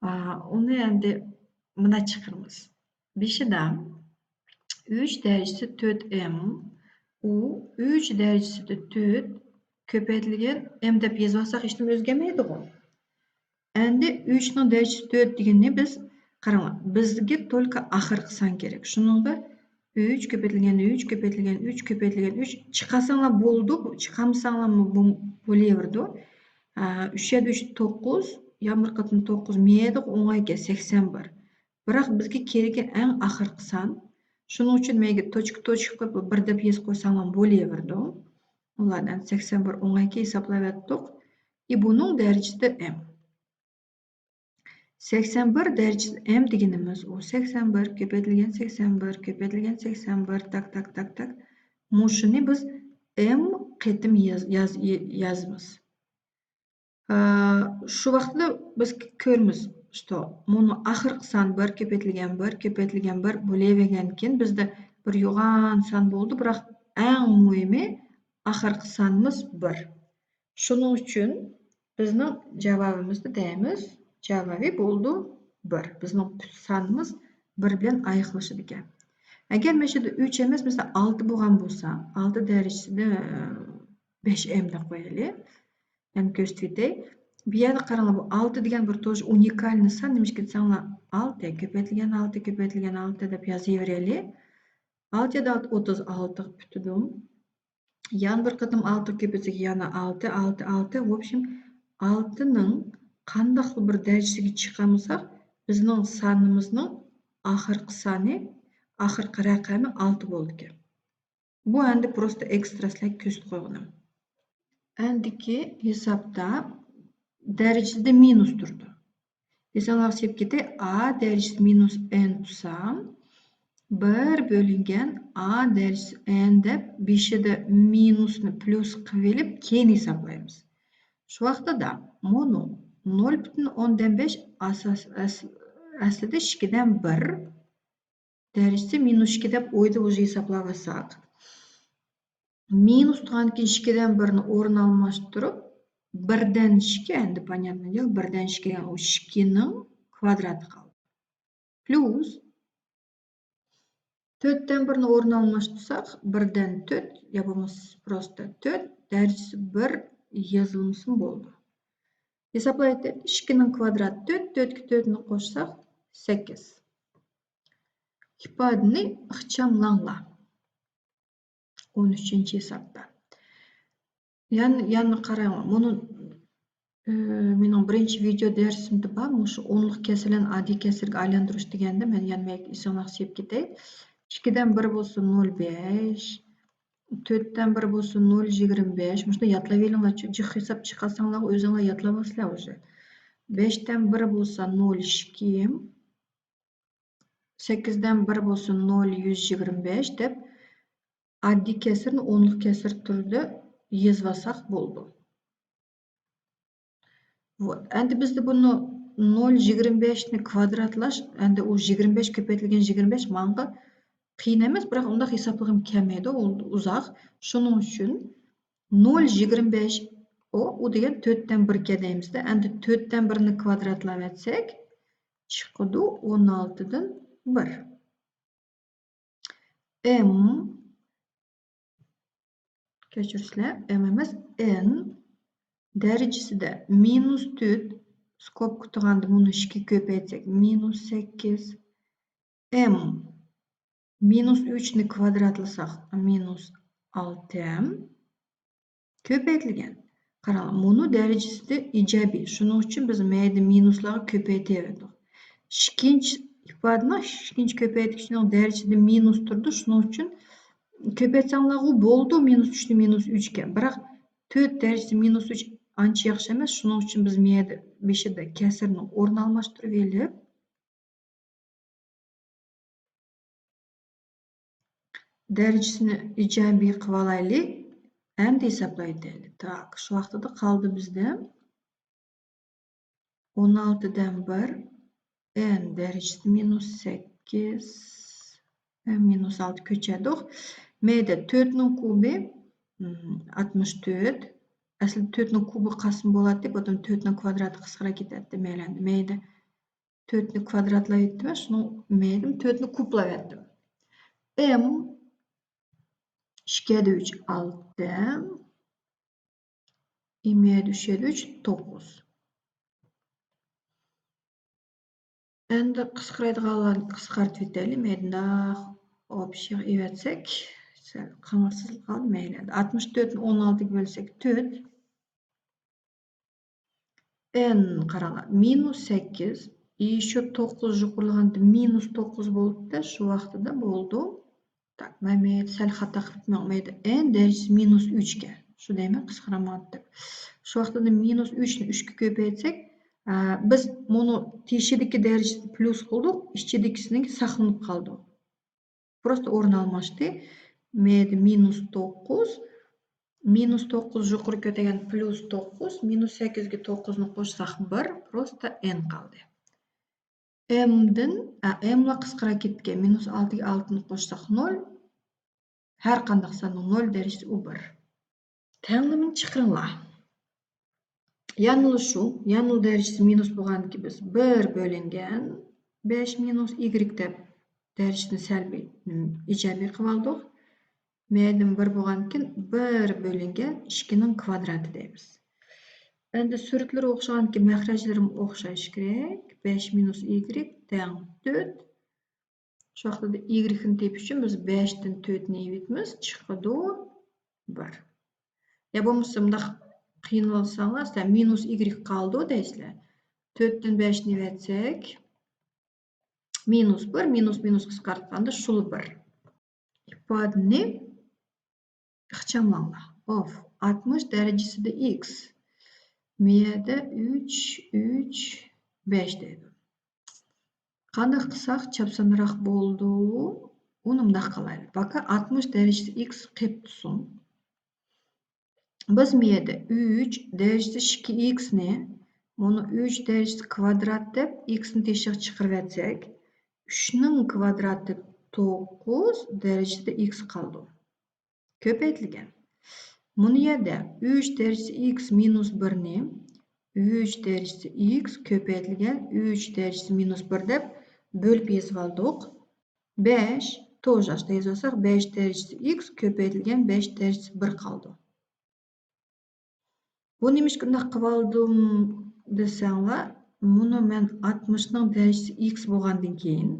ئا، ئۇنى ئەمدى مۇنداق چىقىرىمىز. بېشىدا ئۈچ دەرىجىسى تۆت م، ئۇ ئۈچ دەرىجىسىدە تۆت كۆپەيتىلگەن م دەپ يېزىۋالساق ھېچنېمە ئۆزگەرمەيدىغۇ. ئەمدى ئۈچنىڭ دەرىجىسى تۆت دېگىنىنى بىز، قاراڭلار، بىزگە تولكا ئاخىرقى سان كېرەك. شۇنىڭغا ئۈچ كۆپەيتىلگەن ئۈچ كۆپەيتىلگەن ئۈچ كۆپەيتىلگەن ئۈچ چىقارساڭلار بولىدۇ، چىقارمىساڭلارمۇ بۇ-، بولۇۋېرىدۇ. ئا، ئۈچ يەردە ئۈچ توققۇز، يەنە بىر قېتىم توققۇز، مۇ يەردە ئوڭايكەن سەكسەن بىر. بىراق بىزگە كېرىكى ئەڭ ئاخىرقى سان. شۇنىڭ ئۈچۈن مەن توچكا، توچكا قويۇپ بىر دەپ يېزىپ قويساڭلار بولۇۋېرىدۇ. ئۇلاردىن سەكسەن بىر ئوڭايكەن ھېسابلاۋەتتۇق. ئى، بۇنىڭ دەرىجىسى م. سەكسەن بىر دەرىجىسى م دېگىنىمىز ئۇ سەكسەن بىر كۆپەيتىلگەن سەكسەن بىر كۆپەيتىلگەن سەكسەن بىر، تاك، تاك، تاك، تاك. مۇشۇنى بىز م قېتىم ياز-، ياز-، يازىمىز. ئە، شۇ ۋاقىتتا بىز كۆرىمىز، что مۇنۇ ئاخىرقى سان بىر كۆپەيتىلگەن بىر كۆپەيتىلگەن بىر بولۇۋەرگەندىن كېيىن بىزدە بىر يوغان سان بولدى، بىراق ئەڭ مۇھىمى ئاخىرقى سانىمىز بىر. شۇنىڭ ئۈچۈن بىزنىڭ جاۋابىمىزدا دەيمىز، جاۋابى بولدى بىر. بىزنىڭ پۈتۈن سانىمىز بىر بىلەن ئاياغلىشىدىكەن. ئەگەر مەشىدە ئۈچ ئەمەس، مەسىلەن، ئالتە بولغان بولسا، ئالتە دەرىجىسىدە، ئە، بەش ئەم دەپ قويايلى. يەنە كۆرسىتىۋېتەي. بۇ يەردە قاراڭلار، بۇ ئالتە دېگەن بىر тоже уникальный سان، نېمىشقا دېسەڭلار، ئالتە كۆپەيتىلگەن ئالتە كۆپەيتىلگەن ئالتە دەپ يازىۋېرەيلى. ئالتە يەردە ئالتە، ئوتتۇز ئالتە پۈتىدۇ. يەنە بىر قېتىم ئالتە كۆپەيتسەك، يەنە ئالتە، ئالتە، ئالتە. В общем، ئالتىنىڭ قانداقلا بىر دەرىجىسىگە چىقالمىساق، بىزنىڭ سانىمىزنىڭ ئاخىرقى سانى، ئاخىرقى رەقەمى ئالتە بولىدىكەن. بۇ ئەمدى просто ئېكسترا سىلەرگە كۆرسىتىپ قويغىنىم. ئەندىكى ھېسابتا دەرىجىدە مىنۇس تۇرىدۇ. ئېسىڭلارغا سېلىپ كېتەي، ئا دەرىجىسى مىنۇس ئېن تۇتسام، بىر بۆلۈنگەن ئا دەرىجىسى ئېن دەپ بېشىدا مىنۇسنى پلۇس قىلىۋېلىپ، كېيىن ھېسابلايمىز. شۇ ۋاقتىدا مۇنۇ نۆل پۈتۈن ئوندىن بەش ئاساس-، ئەس-، ئەسلىدە ئىككىدىن بىر دەرىجىسى مىنۇس ئىككى دەپ ئويدا ئۇژې ھېسابلاۋالساق، مىنۇس تۇرغاندىن كېيىن ئىككىدىن بىرنى ئورۇن ئالماشتۇرۇپ، بىردىن ئىككى، ئەمدى понятное дело، بىردىن ئىككى دېگەن ئۇ ئىككىنىڭ كۋادراتى قالدى. پلۇس تۆتتىن بىرنى ئورۇن ئالماشتۇرساق، بىردىن تۆت يا بولمىسا просто تۆت، دەرىجىسى بىر يېزىلمىسىمۇ بولىدۇ. ھېسابلاۋېتەيلى، ئىككىنىڭ كۋادراتى تۆت، تۆتكە تۆتنى قوشساق، سەككىز. ئىپادىنى ئىخچاملاڭلار. ئون ئۈچىنچى ھېسابتا. يەنە، يەنە قاراڭ، مۇنۇ، ئى، مېنىڭ بىرىنچى ۋىدېئو دەرسىمدە بار، مۇشۇ ئونلۇق كەسىرلەرنى ئاددىي كەسىرگە ئايلاندۇرۇش دېگەندە، مەن يەنە بەك ئېسىڭلارغا سېلىپ كېتەي. ئىككىدىن بىر بولسا نۆل بەش، تۆتتىن بىر بولسا نۆل يىگىرمە بەش. مۇشۇنى يادلاۋېلىڭلار، جىق ھېساب چىقارساڭلار ئۆزۈڭلار يادلىۋالىسىلەر ئۇژې. بەشتىن بىر بولسا نۆل ئىككى. سەككىزدىن بىر بولسا نۆل يۈز يىگىرمە بەش دەپ ئاددىي كەسىرنى ئونلۇق كەسىر تۈرىدە يېزىۋالساق بولىدۇ. Вот. ئەمدى بىزدە بۇنى نۆل يىگىرمە بەشنى كۋادراتلاش، ئەمدى ئۇ يىگىرمە بەش كۆپەيتىلگەن يىگىرمە بەش ماڭا قىيىن ئەمەس، بىراق ئۇنداق ھېسابلىغۇم كەلمەيدۇ، ئۇ ئۇزاق. شۇنىڭ ئۈچۈن نۆل يىگىرمە بەش، ئۇ، ئۇ دېگەن تۆتتىن بىركەن دەيمىزدە. ئەمدى تۆتتىن بىرنى كۋادراتلاۋەتسەك، چىقىدۇ ئون ئالتىدىن بىر. ئېم، كەچۈرسىلەر، ئېم ئەمەس، ئېن دەرىجىسىدە مىنۇس تۆت، سكوبكا تۇرغاندا مۇنى ئىككىگە كۆپەيتسەك، مىنۇس سەككىز. ئېم مىنۇس ئۈچنى كۋادراتلىساق، مىنۇس ئالتە كۆپەيتىلگەن. قاراڭلار، مۇنۇ دەرىجىسىدە ئىجابىي. شۇنىڭ ئۈچۈن بىز مەيدە مىنۇسلارغا كۆپەيتىۋەردۇق. ئىككىنچى ئىپادىنىڭ ئىككىنچى كۆپەيتكۈچىنىڭ دەرىجىسىدە مىنۇس تۇرىدۇ. شۇنىڭ ئۈچۈن كۆپەيتسەڭلارغۇ بولىدۇ، مىنۇس ئۈچنى مىنۇس ئۈچكە. بىراق تۆت دەرىجىسى مىنۇس ئۈچ ئانچە ياخشى ئەمەس. شۇنىڭ ئۈچۈن بىز مەيدە بېشىدا كەسىرنى ئورۇن ئالماشتۇرۇۋېلىپ، دەرىجىسىنى ئىجابىي قىلىۋالايلى. ئەمدى ھېسابلايلى. تاك، شۇ ۋاقتىدا قالدى بىزدە ئون ئالتىدىن بىر، ئېن دەرىجىسى مىنۇس سەككىز، ئېن مىنۇس ئالتە كۆچۈردۇق. مەيدە تۆتنىڭ كۇبى، ئاتمىش تۆت. ئەسلىدە تۆتنىڭ كۇبى قالسىمۇ بولاتتى، بۇ تۆتنىڭ كۋادراتى قىسقىراپ كېتەتتى. مەيلى، مەيدە تۆتنى كۋادراتلاۋەتتىم، شۇنىڭ مەيدىم تۆتنى كۇبلاۋەتتىم. ئېم ئىككى يەردە ئۈچ، ئالتە. ئېم يەردە ئۈچ يەردە ئۈچ، توققۇز. ئەمدى قىسقىرايدىغانلارنى قىسقارتىۋېتەيلى. مەيدىندا ئوبشىغا ئېۋەتسەك، سەل قاڭسىز قالدى. مەيلى. ئەمدى ئاتمىش تۆتنى ئون ئالتىگە بۆلسەك، تۆت. ئېن، قاراڭلار، مىنۇس سەككىز، ئى، شۇ توققۇز يۇقىرىلىغاندا مىنۇس توققۇز بولۇپتۇ، شۇ ۋاقتىدا بولدى. تاك، مەن مەيدە سەل خاتا قىلىپ ماڭدىم. ئېن دەرىجىسى مىنۇس ئۈچكەن. شۇ دەيمەن، قىسقىراماتتىم. شۇ ۋاقتىدا مىنۇس ئۈچنى ئۈچكە كۆپەيتسەك، ئە، بىز مۇنۇ تېشىدىكى دەرىجىسىنى پلۇس قىلدۇق، ئىچىدىكىسىنىڭكى ساقلىنىپ قالدى. پروستو ئورۇن ئالماشتى. مەيدە مىنۇس توققۇز، مىنۇس توققۇز يۇقىرى كۆتەرگەن پلۇس توققۇز، مىنۇس سەككىزگە توققۇزنى قوشساق بىر، پروستا ئېن قالدى. ئېمدىن، ئا، ئېملا قىسقىراپ كېتىدىكەن، مىنۇس ئالتىگە ئالتىنى قوشساق نول، ھەر قانداق ساننىڭ نول دەرىجىسى ئۇ بىر. تەڭلىمىنى چىقىرىڭلار. يەنىلا شۇ، يەنىلا دەرىجىسى مىنۇس بولغاندىكىن بىز بىر بۆلۈنگەن بەش مىنۇس ئىگرېك دەپ دەرىجىسىنى سەلبىي، ئىجابىي قىلىۋالدۇق. مەيدىن بىر بولغاندىكىن بىر بۆلۈنگەن ئىككىنىڭ كۋادراتى دەيمىز. ئەمدى سۈرەتلىرى ئوخشىغاندىكىن مەخرەجلىرىمۇ ئوخشاش كېرەك. بەش مىنۇس ئىگرېك تەڭ تۆت. شۇ ۋاقىتتا ئىگرېكنى تېپىش ئۈچۈن بىز بەشتىن تۆتنى ئېلىۋېتىمىز، چىقىدۇ بىر. يا بولمىسا مۇنداق قىينىلساڭلار، سىلەر مىنۇس ئىگرېك قالىدۇ دەيسىلەر. تۆتتىن بەشنى ئېلىۋەتسەك، مىنۇس بىر، مىنۇس مىنۇس قىسقارتقاندا شۇلا بىر. ئىپادىنى ئىخچاملاڭلار. ئوف، ئاتمىش دەرىجىسىدە ئىكس. مۇ يەردە ئۈچ، ئۈچ، بەش دەيدۇ. قانداق قىلساق چاپسانراق بولىدۇ؟ ئۇنى مۇنداق قىلايلى. باكا ئاتمىش دەرىجىسى ئىكس قېلىپ تۇرسۇن. بىز مۇ يەردە ئۈچ دەرىجىسى ئىككى ئىكسنى، مۇنۇ ئۈچ دەرىجىسى كۋادرات دەپ ئىكسنى تېشىغا چىقىرىۋەتسەك، ئۈچنىڭ كۋادراتى توققۇز دەرىجىسىدە ئىكس قالىدۇ. كۆپەيتىلگەن. مۇنۇ يەردە ئۈچ دەرىجىسى ئىكس مىنۇس بىرنى ئۈچ دەرىجىسى ئىكس كۆپەيتىلگەن ئۈچ دەرىجىسى مىنۇس بىر دەپ بۆلۈپ يېزىۋالدۇق. بەش، توجاشتا يېزىۋالساق، بەش دەرىجىسى ئىكس كۆپەيتىلگەن بەش دەرىجىسى بىر قالىدۇ. بۇ نېمىشقا ئۇنداق قىلىۋالدىم دېسەڭلار، مۇنۇ مەن ئاتمىشنىڭ دەرىجىسى ئىكس بولغاندىن كېيىن،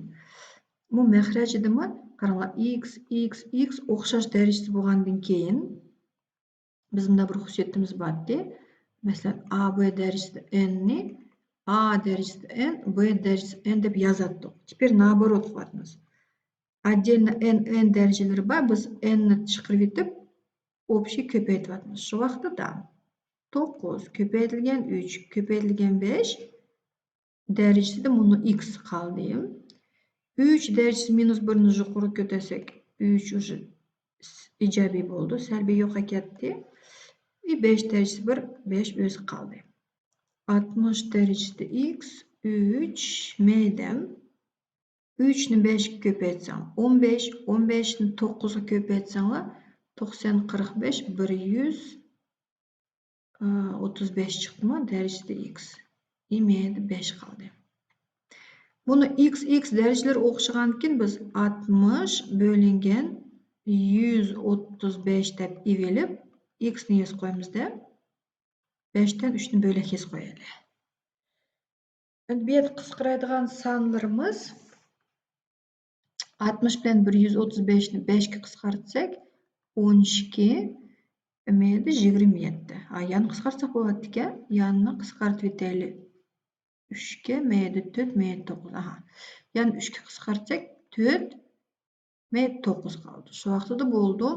بۇ مەخرەجىدىمۇ قاراڭلار، ئىكس، ئىكس، ئىكس ئوخشاش دەرىجىسى بولغاندىن كېيىن، بىز مۇنداق بىر خۇسۇسىيىتىمىز بارتى. مەسىلەن، ئا بى دەرىجىسىدە ئېننى، ئا دەرىجىسىدە ئېن، بى دەرىجىسىدە ئېن دەپ يازاتتۇق. تېپىر نابورود قىلىۋاتىمىز. ئەتدىيەننىڭ ئېن، ئېن دەرىجىلىرى بار، بىز ئېننى چىقىرىۋېتىپ، ئوبشىي كۆپەيتىۋاتىمىز. شۇ ۋاقىتتا توققۇز كۆپەيتىلگەن ئۈچ كۆپەيتىلگەن بەش دەرىجىسىدە مۇنۇ ئىكس قالدى. ئۈچ دەرىجىسى مىنۇس بىرنى يۇقىرى كۆتەرسەك، ئۈچ ئۇژې ئىجابىي بولدى، سەلبىي يوقاپ كەتتى. ئى، بەش دەرىجىسى بىر، بەش ئۆزى قالدى. ئاتمىش دەرىجىسىدە ئىكس، ئۈچ، مەيدەم. ئۈچنى بەشكە كۆپەيتسەڭ، ئون بەش، ئون بەشنى توققۇزغا كۆپەيتسەڭلار، توقسان، قىرىق بەش، بىر يۈز ئوتتۇز بەش چىقتىمۇ؟ دەرىجىسىدە ئىكس. ئى، مەيدە بەش قالدى. بۇنى ئىكس، ئىكس دەرىجىلىرى ئوخشىغانكىن، بىز ئاتمىش بۆلۈنگەن يۈز ئوتتۇز بەش دەپ ئېلىپ، ئىكسنى يېزىپ قويىمىز-دە، بەشتىن ئۈچنى بۆلەك يېزىپ قويايلى. ئەمدى بۇ يەردە قىسقىرايدىغان سانلىرىمىز ئاتمىش بىلەن بىر يۈز ئوتتۇز بەشنى بەشكە قىسقارتساق، ئون ئىككى، مەيدە يىگىرمە يەتتە. ھا، يەنە قىسقارتساق بولاتتىكەن. يەنە قىسقارتىۋېتەيلى. ئۈچكە، مەيدە تۆت، مەيدە توققۇز. ئاھا. يەنە ئۈچكە قىسقارتساق، تۆت، مەيدە توققۇز قالدى. شۇ ۋاقىتتا بولدى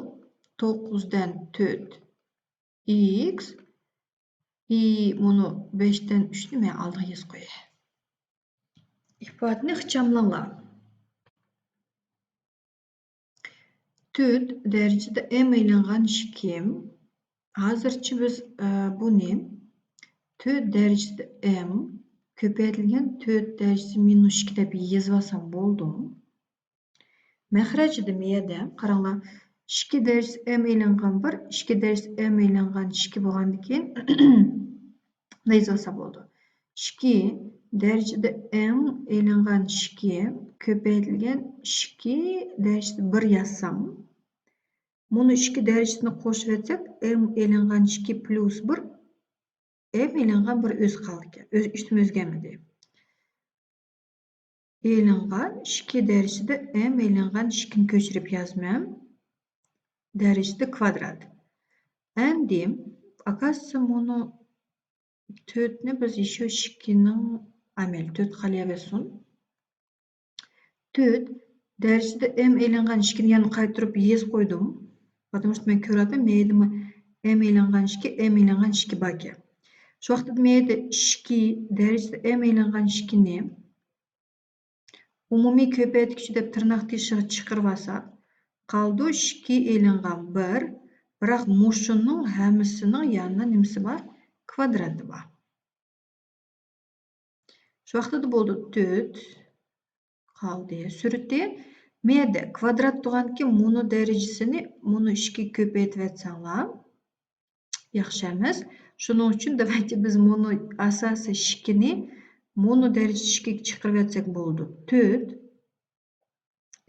توققۇزدىن تۆت ئىكس. ئى، مۇنۇ بەشتىن ئۈچنى مەن ئالدىغا يېزىپ قوياي. ئىپادىنى ئىخچاملاڭلار. تۆت دەرىجىدە ئېم ئېلىنغان ئىككى. ھازىرچە بىز، ئە، بۇنى تۆت دەرىجىدە ئېم كۆپەيتىلگەن تۆت دەرىجىسى مىنۇس ئىككى دەپ يېزىۋالسام بولدىمۇ؟ مەخرەجدە مۇ يەردە قاراڭلار، ئىككى دەرىجىسى ئېم ئېلىنغان بىر، ئىككى دەرىجىسى ئېم ئېلىنغان ئىككى بولغاندىكىن، مۇنداق يېزىۋالسا بولىدۇ. ئىككى دەرىجىدە ئېم ئېلىنغان ئىككى كۆپەيتىلگەن ئىككى دەرىجىسىدە بىر يازسام، مۇنۇ ئىككى دەرىجىسىنى قوشۇۋەتسەك، ئېم ئېلىنغان ئىككى پلۇس بىر، ئېم ئېلىنغان بىر ئۆزى قالىدىكەن. ئۆز-، ئىككىسىمۇ ئۆزگەرمىدى. ئېلىنغان ئىككى دەرىجىدە ئېم ئېلىنغان ئىككىنى كۆچۈرۈپ يازىمەن. دەرىجىدە كۋادرات. ئەمدى، ئاكاسى مۇنۇ تۆتنى بىز يەنە ئىككىنىڭ ئەمەلى تۆت قالىۋەرسۇن. تۆت دەرىجىدە ئېم ئېلىنغان ئىككىنى يەنە قايتۇرۇپ يېزىپ قويدۇم. پاتىمۇ مەن كۆرۈۋاتىمەن، مەيدىمۇ ئېم ئېلىنغان ئىككى، ئېم ئېلىنغان ئىككى باركەن. شۇ ۋاقىتتا مەيدە ئىككى دەرىجىدە ئېم ئېلىنغان ئىككىنى ئومۇمىي كۆپەيتكۈچ دەپ تىرناق تېشىغا چىقىرىۋالساق، قالىدۇ ئىككى ئېلىنغان بىر بىراق مۇشۇنىڭ ھەممىسىنىڭ يەنە نېمىسى بار؟ كۋادراتى بار. شۇ ۋاقىتتا بولدى تۆت قالدى. سۈرىتى مەيدە كۋادرات تۇغانكى مۇنۇ دەرىجىسىنى مۇنۇ ئىككىگە كۆپەيتىۋەتسەڭلار ياخشى ئەمەس. شۇنىڭ ئۈچۈن داۋايتى بىز مۇنۇ ئاساسىي ئىككىنى مۇنۇ دەرىجىسى ئىككىگە چىقىرىۋەتسەك بولدى. تۆت.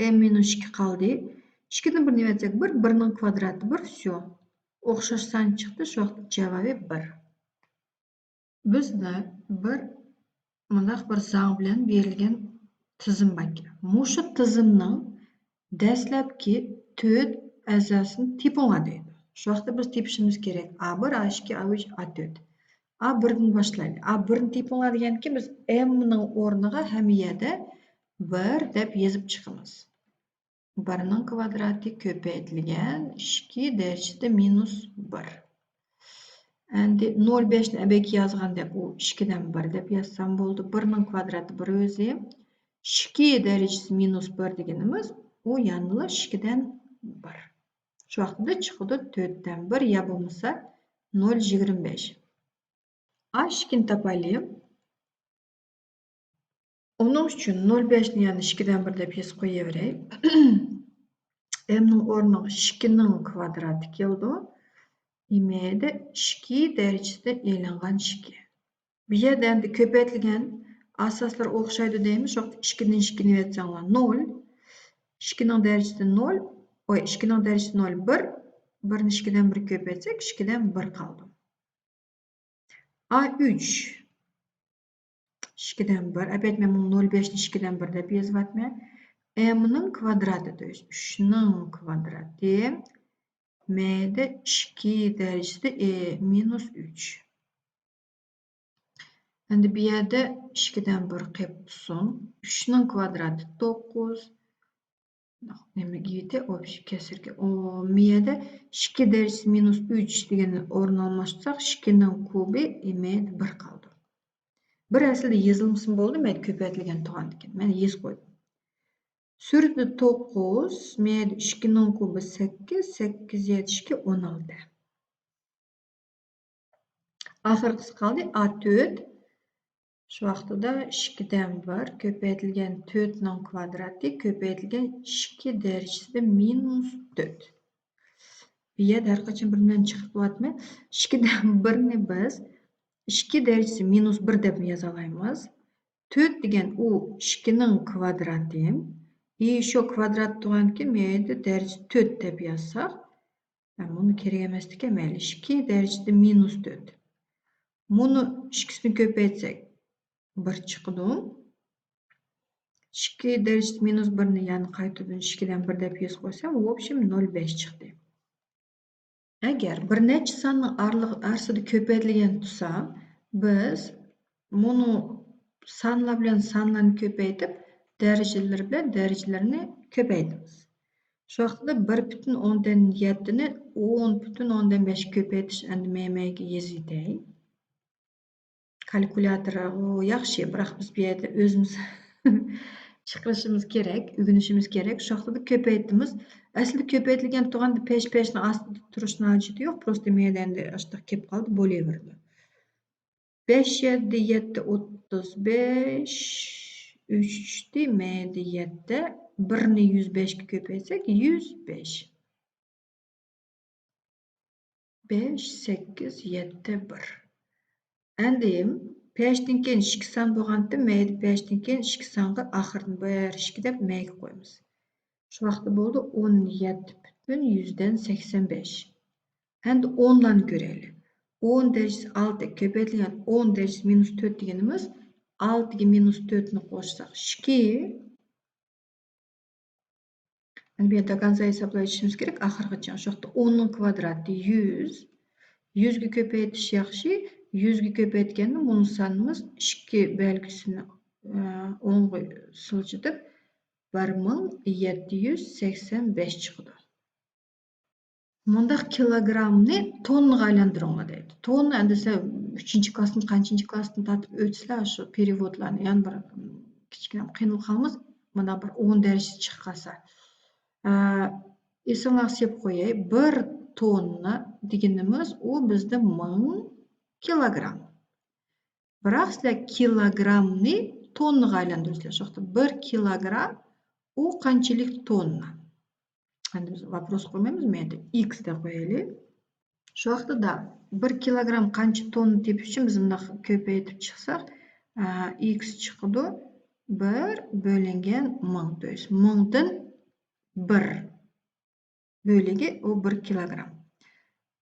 ئېم مىنۇس ئىككى قالدى. ئىككىدىن بىرنى يەتسەك بىر، بىرنىڭ كۋادراتى بىر، всё. ئوخشاش سان چىقتى، شۇ ۋاقىت جاۋابى بىر. بىزدە بىر مۇنداق بىر زاڭ بىلەن بېرىلگەن تىزىم باركەن. مۇشۇ تىزىمنىڭ دەسلەپكى تۆت ئەزاسىنى تېپىڭلار دەيدۇ. شۇ ۋاقىتتا بىز تېپىشىمىز كېرەك. ئا بىر، ئا ئىككى، ئا ئۈچ، ئا تۆت. ئا بىردىن باشلايلى. ئا بىرنى تېپىڭلار دېگەندىكىن بىز ئېمنىڭ ئورنىغا ھەممە يەردە بىر دەپ يېزىپ چىقىمىز. بىرنىڭ كۋادراتى كۆپەيتىلگەن ئىككى دەرىجىسىدە مىنۇس بىر. ئەمدى نول بەشنى ئەبەك يازغاندەك ئۇ ئىككىدىن بىر دەپ يازسام بولدى. بىرنىڭ كۋادراتى بىر ئۆزى. ئىككى دەرىجىسى مىنۇس بىر دېگىنىمىز ئۇ يەنىلا ئىككىدىن بىر. شۇ ۋاقىتتا چىقىدۇ تۆتتىن بىر يا بولمىسا نول يىگىرمە بەش. ئا ئىككىنى تاپايلى. ئۇنىڭ ئۈچۈن نول بەشنى يەنە ئىككىدىن بىر دەپ يېزىپ قويۇۋېرەي. ئېمنىڭ ئورنىغا ئىككىنىڭ كۋادراتى كېلىدۇ. ئىمەيدە ئىككى دەرىجىسىدە ئېلىنغان ئىككى. بۇ يەردە ئەمدى كۆپەيتىلگەن ئاساسلار ئوخشايدۇ دەيمىز. شۇ ۋاقىتتا ئىككىدىن ئىككىنى يەتسەڭلار نول. ئىككىنىڭ دەرىجىسى نول. ئوي، ئىككىنىڭ دەرىجىسى نول، بىر. بىرنى ئىككىدىن بىر كۆپەيتسەك، ئىككىدىن بىر قالدى. ئا ئۈچ. ئىككىدىن بىر. ئەپەت مەن بۇنى نول بەشنى ئىككىدىن بىر دەپ يېزىۋاتىمەن. ئېمنىڭ كۋادراتى، то есть ئۈچنىڭ كۋادراتى. مەيدە ئىككى دەرىجىسىدە ئې مىنۇس ئۈچ. ئەمدى بۇ يەردە ئىككىدىن بىر قېلىپ تۇرسۇن. ئۈچنىڭ كۋادراتى توققۇز. نېمىگە يېتە؟ ئوبشىي كەسىرگە. ئۇ، مەيدە ئىككى دەرىجىسى مىنۇس ئۈچ دېگەننى ئورنىنى ئالماشتۇرساق، ئىككىنىڭ كۇبى مەيدە بىر قالدى. بىر ئەسلىدە يېزىلمىسىمۇ بولدى، مەيدە كۆپەيتىلگەن تۇغاندىكىن. مەن يېزىپ قويدۇم. سۈرىتى توققۇز، مەيدە ئىككىنىڭ كۇبى سەككىز، سەككىز يەتتە ئىككى، ئون ئالتە. ئاخىرقىسى قالدى، ئا تۆت. شۇ ۋاقتىدا ئىككىدىن بىر كۆپەيتىلگەن تۆتنىڭ كۋادراتى كۆپەيتىلگەن ئىككى دەرىجىسىدە مىنۇس تۆت. بۇ يەردە ھەر قاچان بىر بىلەن چىقىپ قېلىۋاتىمەن. ئىككىدىن بىرنى بىز ئىككى دەرىجىسى مىنۇس بىر دەپمۇ يازالايمىز. تۆت دېگەن ئۇ ئىككىنىڭ كۋادراتى. ئى شۇ كۋادرات تۇغانكى مەيدە دەرىجىسى تۆت دەپ يازساق، مۇنۇ كېرەك ئەمەستىكەن، مەيلى، ئىككى دەرىجىسىدە مىنۇس تۆت. مۇنۇ ئىككىسىنى كۆپەيتسەك، بىر چىقىدۇ. ئىككى دەرىجىسى مىنۇس بىرنى يەنە قايتىدىن ئىككىدىن بىر دەپ يېزىپ قويسام، ۋوبشېم نول بەش چىقتى. ئەگەر بىر نەچچە ساننىڭ ئارىلىق-، ئارىسىدا كۆپەيتىلگەن تۇرسا، بىز مۇنۇ سانلار بىلەن سانلارنى كۆپەيتىپ، دەرىجىلىرى بىلەن دەرىجىلىرىنى كۆپەيتىمىز. شۇ ۋاقىتتا بىر پۈتۈن ئوندىن يەتتىنى ئون پۈتۈن ئوندىن بەشكە كۆپەيتىش ئەمدى مەيمەيگە يېزىۋېتەي. كالكۇلياتور، ئۇ ياخشى، بىراق بىز بۇ يەردە ئۆزىمىز چىقىرىشىمىز كېرەك، ئۆگىنىشىمىز كېرەك. شۇ ۋاقىتتا كۆپەيتىمىز. ئەسلىدە كۆپەيتىلگەن تۇغاندا پەش پەشنىڭ ئاستىدا تۇرۇشنىڭ ھاجىتى يوق، پروستو مەيدە ئەمدى ئاشۇنداق كېلىپ قالدى، بولۇۋېرىدۇ. بەش يەتتە يەتتە ئوتتۇز بەش، ئۈچ چۈشتى، مەيدە يەتتە، بىرنى يۈز بەشكە كۆپەيتسەك، يۈز بەش. بەش، سەككىز، يەتتە، بىر. ئەمدى پەشتىن كېيىن ئىككى سان بولغانتىم، مەيدە پەشتىن كېيىن ئىككى سانغا ئاخىرىدىن بىر، ئىككى دەپ مەيگە قويىمىز. شۇ ۋاقىتتا بولدى ئون يەتتە پۈتۈن يۈزدىن سەكسەن بەش. ئەمدى ئونلارنى كۆرەيلى. ئون دەرىجىسى ئالتە كۆپەيتىلگەن ئون دەرىجىسى مىنۇس تۆت دېگىنىمىز ئالتىگە مىنۇس تۆتنى قوشساق ئىككى. ئەمدى بۇ يەردە داكانزا ھېسابلاۋېتىشىمىز كېرەك ئاخىرغىچە. شۇ ۋاقىتتا ئوننىڭ كۋادراتى يۈز. يۈزگە كۆپەيتىش ياخشى. يۈزگە كۆپەيتكەندە مۇنۇ سانىمىز ئىككى بەلگىسىنى، ئە، ئوڭغا سىلجىتىپ، بىر مىڭ يەتتە يۈز سەكسەن بەش چىقىدۇ. مۇنداق كىلوگرامنى توننىغا ئايلاندۇرۇڭلار دەيدۇ. توننا ئەمدى سەن ئۈچىنچى كىلاستىن، قانچىنچى كىلاستىن تارتىپ ئۆتسىلەر شۇ پېرېۋودلارنى، يەنە بىر، م، كىچىككىنە قىينىلىپ قالىمىز. مانا بىر ئون دەرىجىسى چىقىپ قالسا. ئە، ئېسىڭلارغا سېلىپ قوياي. بىر توننا دېگىنىمىز، ئۇ بىزدە مىڭ كىلوگرام. بىراق سىلەر كىلوگرامنى توننىغا ئايلاندۇرىسىلەر. شۇ ۋاقىتتا بىر كىلوگرام ئۇ قانچىلىك توننا؟ ئەمدى بىز ۋاپروس قويمايمىز، مەيلى ئىكس دەپ قويايلى. شۇ ۋاقىتتا بىر كىلوگرام قانچە توننا تېپىش ئۈچۈن بىز مۇنداق كۆپەيتىپ چىقساق، ئىكس چىقىدۇ بىر بۆلۈنگەن مىڭ، то есть مىڭدىن بىر بۆلىكى ئۇ بىر كىلوگرام.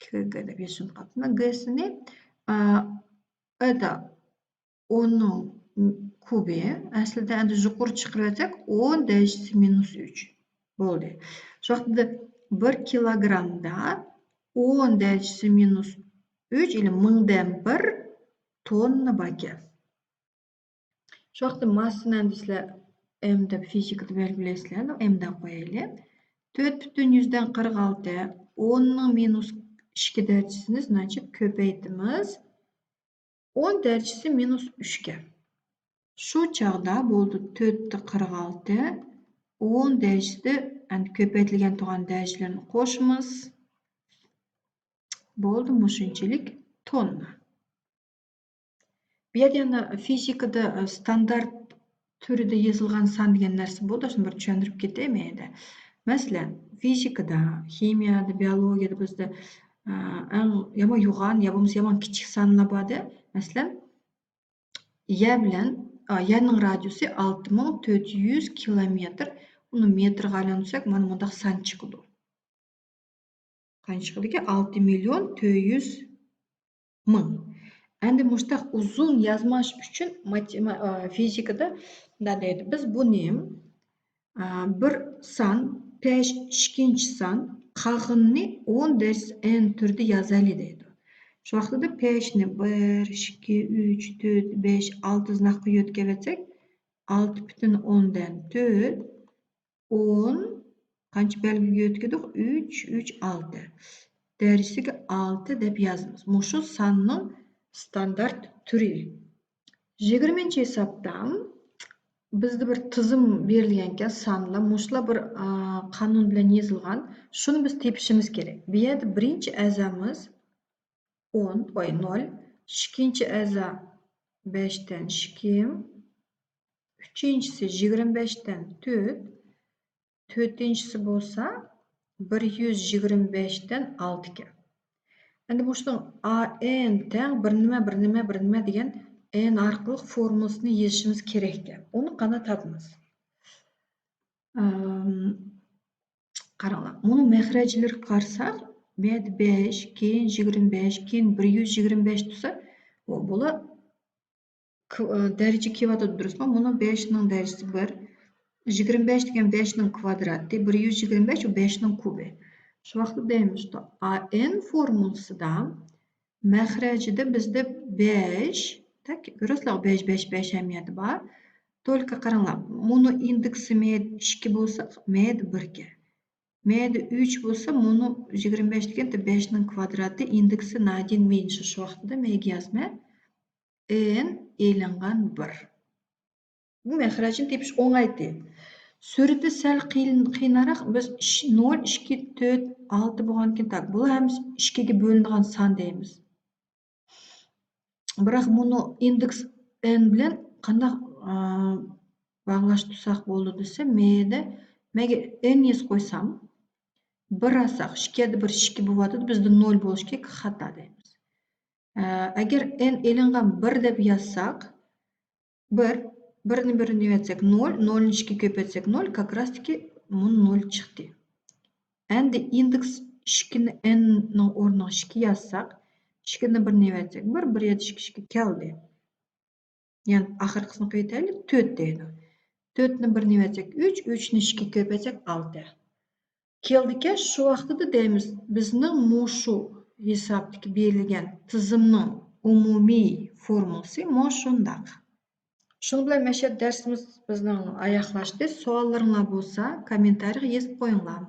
كىلوگرام دەپ يېزىپ قاپتىمەن. گسىنى، ئا، ئەدا ئوننىڭ كۇبى، ئەسلىدە ئەمدى يۇقىرى چىقىرىۋەتسەك، ئون دەرىجىسى مىنۇس ئۈچ بولدى. شۇ ۋاقىتتا بىر كىلوگرامدا ئون دەرىجىسى مىنۇس ئۈچ، يەنى مىڭدىن بىر توننا باركەن. شۇ ۋاقىتتا ماسسىنى ئەمدى سىلەر ئېم دەپ فىزىكىدا بەلگىلەيسىلەر، ئېم دەپ قويايلى. تۆت پۈتۈن يۈزدىن قىرىق ئالتە، ئوننىڭ مىنۇس ئىككى دەرىجىسىنى، значит، كۆپەيتىمىز ئون دەرىجىسى مىنۇس ئۈچكە. شۇ چاغدا بولدى تۆتتە قىرىق ئالتە، ئون دەرىجىسى، ئەمدى كۆپەيتىلگەن تۇرغان دەرىجىلىرىنى قوشىمىز. بولدى مۇشۇنچىلىك توننا. بۇ يەردە يەنە فىزىكىدا، ئە، ستاندارت تۈرىدە يېزىلغان سان دېگەن نەرسە بولىدۇ، شۇنى بىر چۈشەندۈرۈپ كېتەي مەيلى. مەسىلەن، فىزىكىدا، خىمىيەدە، بىئولوگىيەدە بىزدە، ئە، ئەڭ يامان يوغان يا بولمىسا يامان كىچىك سانلار بار-دە. مەسىلەن، يەر بىلەن، ئا، يەرنىڭ رادىيۇسى ئالتە مىڭ تۆت يۈز كىلومېتىر، ئۇنى مېتىرغا ئايلاندۇرساق، مانا مۇنداق سان چىقىدۇ. قانچە چىقىدىكەن؟ ئالتە مىليون تۆت يۈز مىڭ. ئەمدى مۇشتاق ئۇزۇن يازماش ئۈچۈن ماتېما-، ئا، فىزىكىدا مۇنداق دەيدۇ. بىز بۇنى، ئا، بىر سان، پەش ئىككىنچى سان، قالغىنىنى ئون دەرىجىسى ئېن تۈرىدە يازايلى دەيدۇ. شۇ ۋاقىتتا پەشنى بىر، ئىككى، ئۈچ، تۆت، بەش، ئالتە زىناققا يۆتكەۋەتسەك، ئالتە پۈتۈن ئوندىن تۆت، ئون، قانچە بەلگىگە يۆتكىدۇق؟ ئۈچ، ئۈچ، ئالتە. دەرىجىسىگە ئالتە دەپ يازىمىز. مۇشۇ ساننىڭ ستاندارت تۈرى. يىگىرمىنچى ھېسابتا بىزدە بىر تىزىم بېرىلگەنكەن، سانلار. مۇشۇلار بىر، ئا، قانۇن بىلەن يېزىلغان. شۇنى بىز تېپىشىمىز كېرەك. بۇ يەردە بىرىنچى ئەزامىز ئون، ۋاي، نۆل. ئىككىنچى ئەزا بەشتىن ئىككى. ئۈچىنچىسى يىگىرمە بەشتىن تۆت. تۆتىنچىسى بولسا بىر يۈز يىگىرمە بەشتىن ئالتە ئىكەن. ئەمدى مۇشۇنىڭ ئا ئېن تەڭ بىر نېمە، بىر نېمە، بىر نېمە دېگەن ئېن ئارقىلىق فورمۇلىسىنى يېزىشىمىز كېرەككەن. ئۇنى قانداق تاپىمىز؟ ئەم، قاراڭلار، مۇنۇ مەخرەجلىرىگە قارىساق، بۇ يەردە بەش، كېيىن يىگىرمە بەش، كېيىن بىر يۈز يىگىرمە بەش تۇرسا، بۇ، بۇلار ك-، ئە، دەرىجە كېلىۋاتىدۇ، دۇرۇسمۇ؟ مۇنۇ بەشنىڭ دەرىجىسى بىر، يىگىرمە بەش دېگەن بەشنىڭ كۋادراتى، بىر يۈز يىگىرمە بەش ئۇ بەشنىڭ كۇبى. شۇ ۋاقىتتا دەيمىز، ئا ئېن فورمۇلىسىدا مەخرەجىدە بىزدە بەش، تەك-، كۆرۈۋاتىسىلەر، بەش، بەش، بەش ھەممە يەردە بار. تولكا قاراڭلار، مۇنۇ ئىندېكسى مەيدە ئىككى بولسا، مەيدە بىركەن. مەيدە ئۈچ بولسا، مۇنۇ يىگىرمە بەش دېگەن بەشنىڭ كۋادراتى، ئىندېكسى نادىن مېنشى، شۇ ۋاقىتتا مەيگە يازمەن. ئېن ئېلىنغان بىر. بۇ مەخرەجنى تېپىش ئوڭايتى. سۈرىتى سەل قىيىن-، قىيناراق. بىز ئىش-، نۆل، ئىككى، تۆت، ئالتە بولغاندىكىن تاك. بۇلار ھەممىسى ئىككىگە بۆلۈنىدىغان سان دەيمىز. بىراق مۇنۇ ئىندېكس ئېن بىلەن قانداق، ئا، باغلاشتۇرساق بولىدۇ دېسە، مەيدە، مەيگە ئېن يېزىپ قويسام، بىر ئالساق، ئىككى يەردە بىر ئىككى بولۇۋاتىدۇ، بىزدە نۆل بولۇشى كېرەك، خاتا دەيمىز. ئە، ئەگەر ئېن ئېلىنغان بىر دەپ يازساق، بىر، بىرنى بىرنى نېمە ئەتسەك، نۆل، نۆلنى ئىككىگە كۆپەيتسەك، نۆل، как раз таки مۇنۇ نۆل چىقتى. ئەمدى ئىندېكس ئىككىنى، ئېننىڭ ئورنىغا ئىككى يازساق، ئىككىنى بىرنى نېمە ئەتسەك، بىر، بىر يەتتە ئىككى، ئىككى كەلدى. يەنى ئاخىرقىسىنى قويۇۋېتەيلى، تۆت دەيدۇ. تۆتنى بىرنى نېمە ئەتسەك، ئۈچ، ئۈچنى ئىككىگە كۆپەيتسەك، ئالتە. كېلىدىكەن، شۇ ۋاقتىدا دەيمىز، بىزنىڭ مۇشۇ ھېسابتىكى بېرىلگەن تىزىمنىڭ ئومۇمىي فورمۇلىسى مۇشۇنداق. شۇنىڭ بىلەن مەشەدە دەرسىمىز بىزنىڭ ئاياغلاشتى. سوئاللىرىڭلار بولسا، كوممېنتارىيغا يېزىپ قويۇڭلار.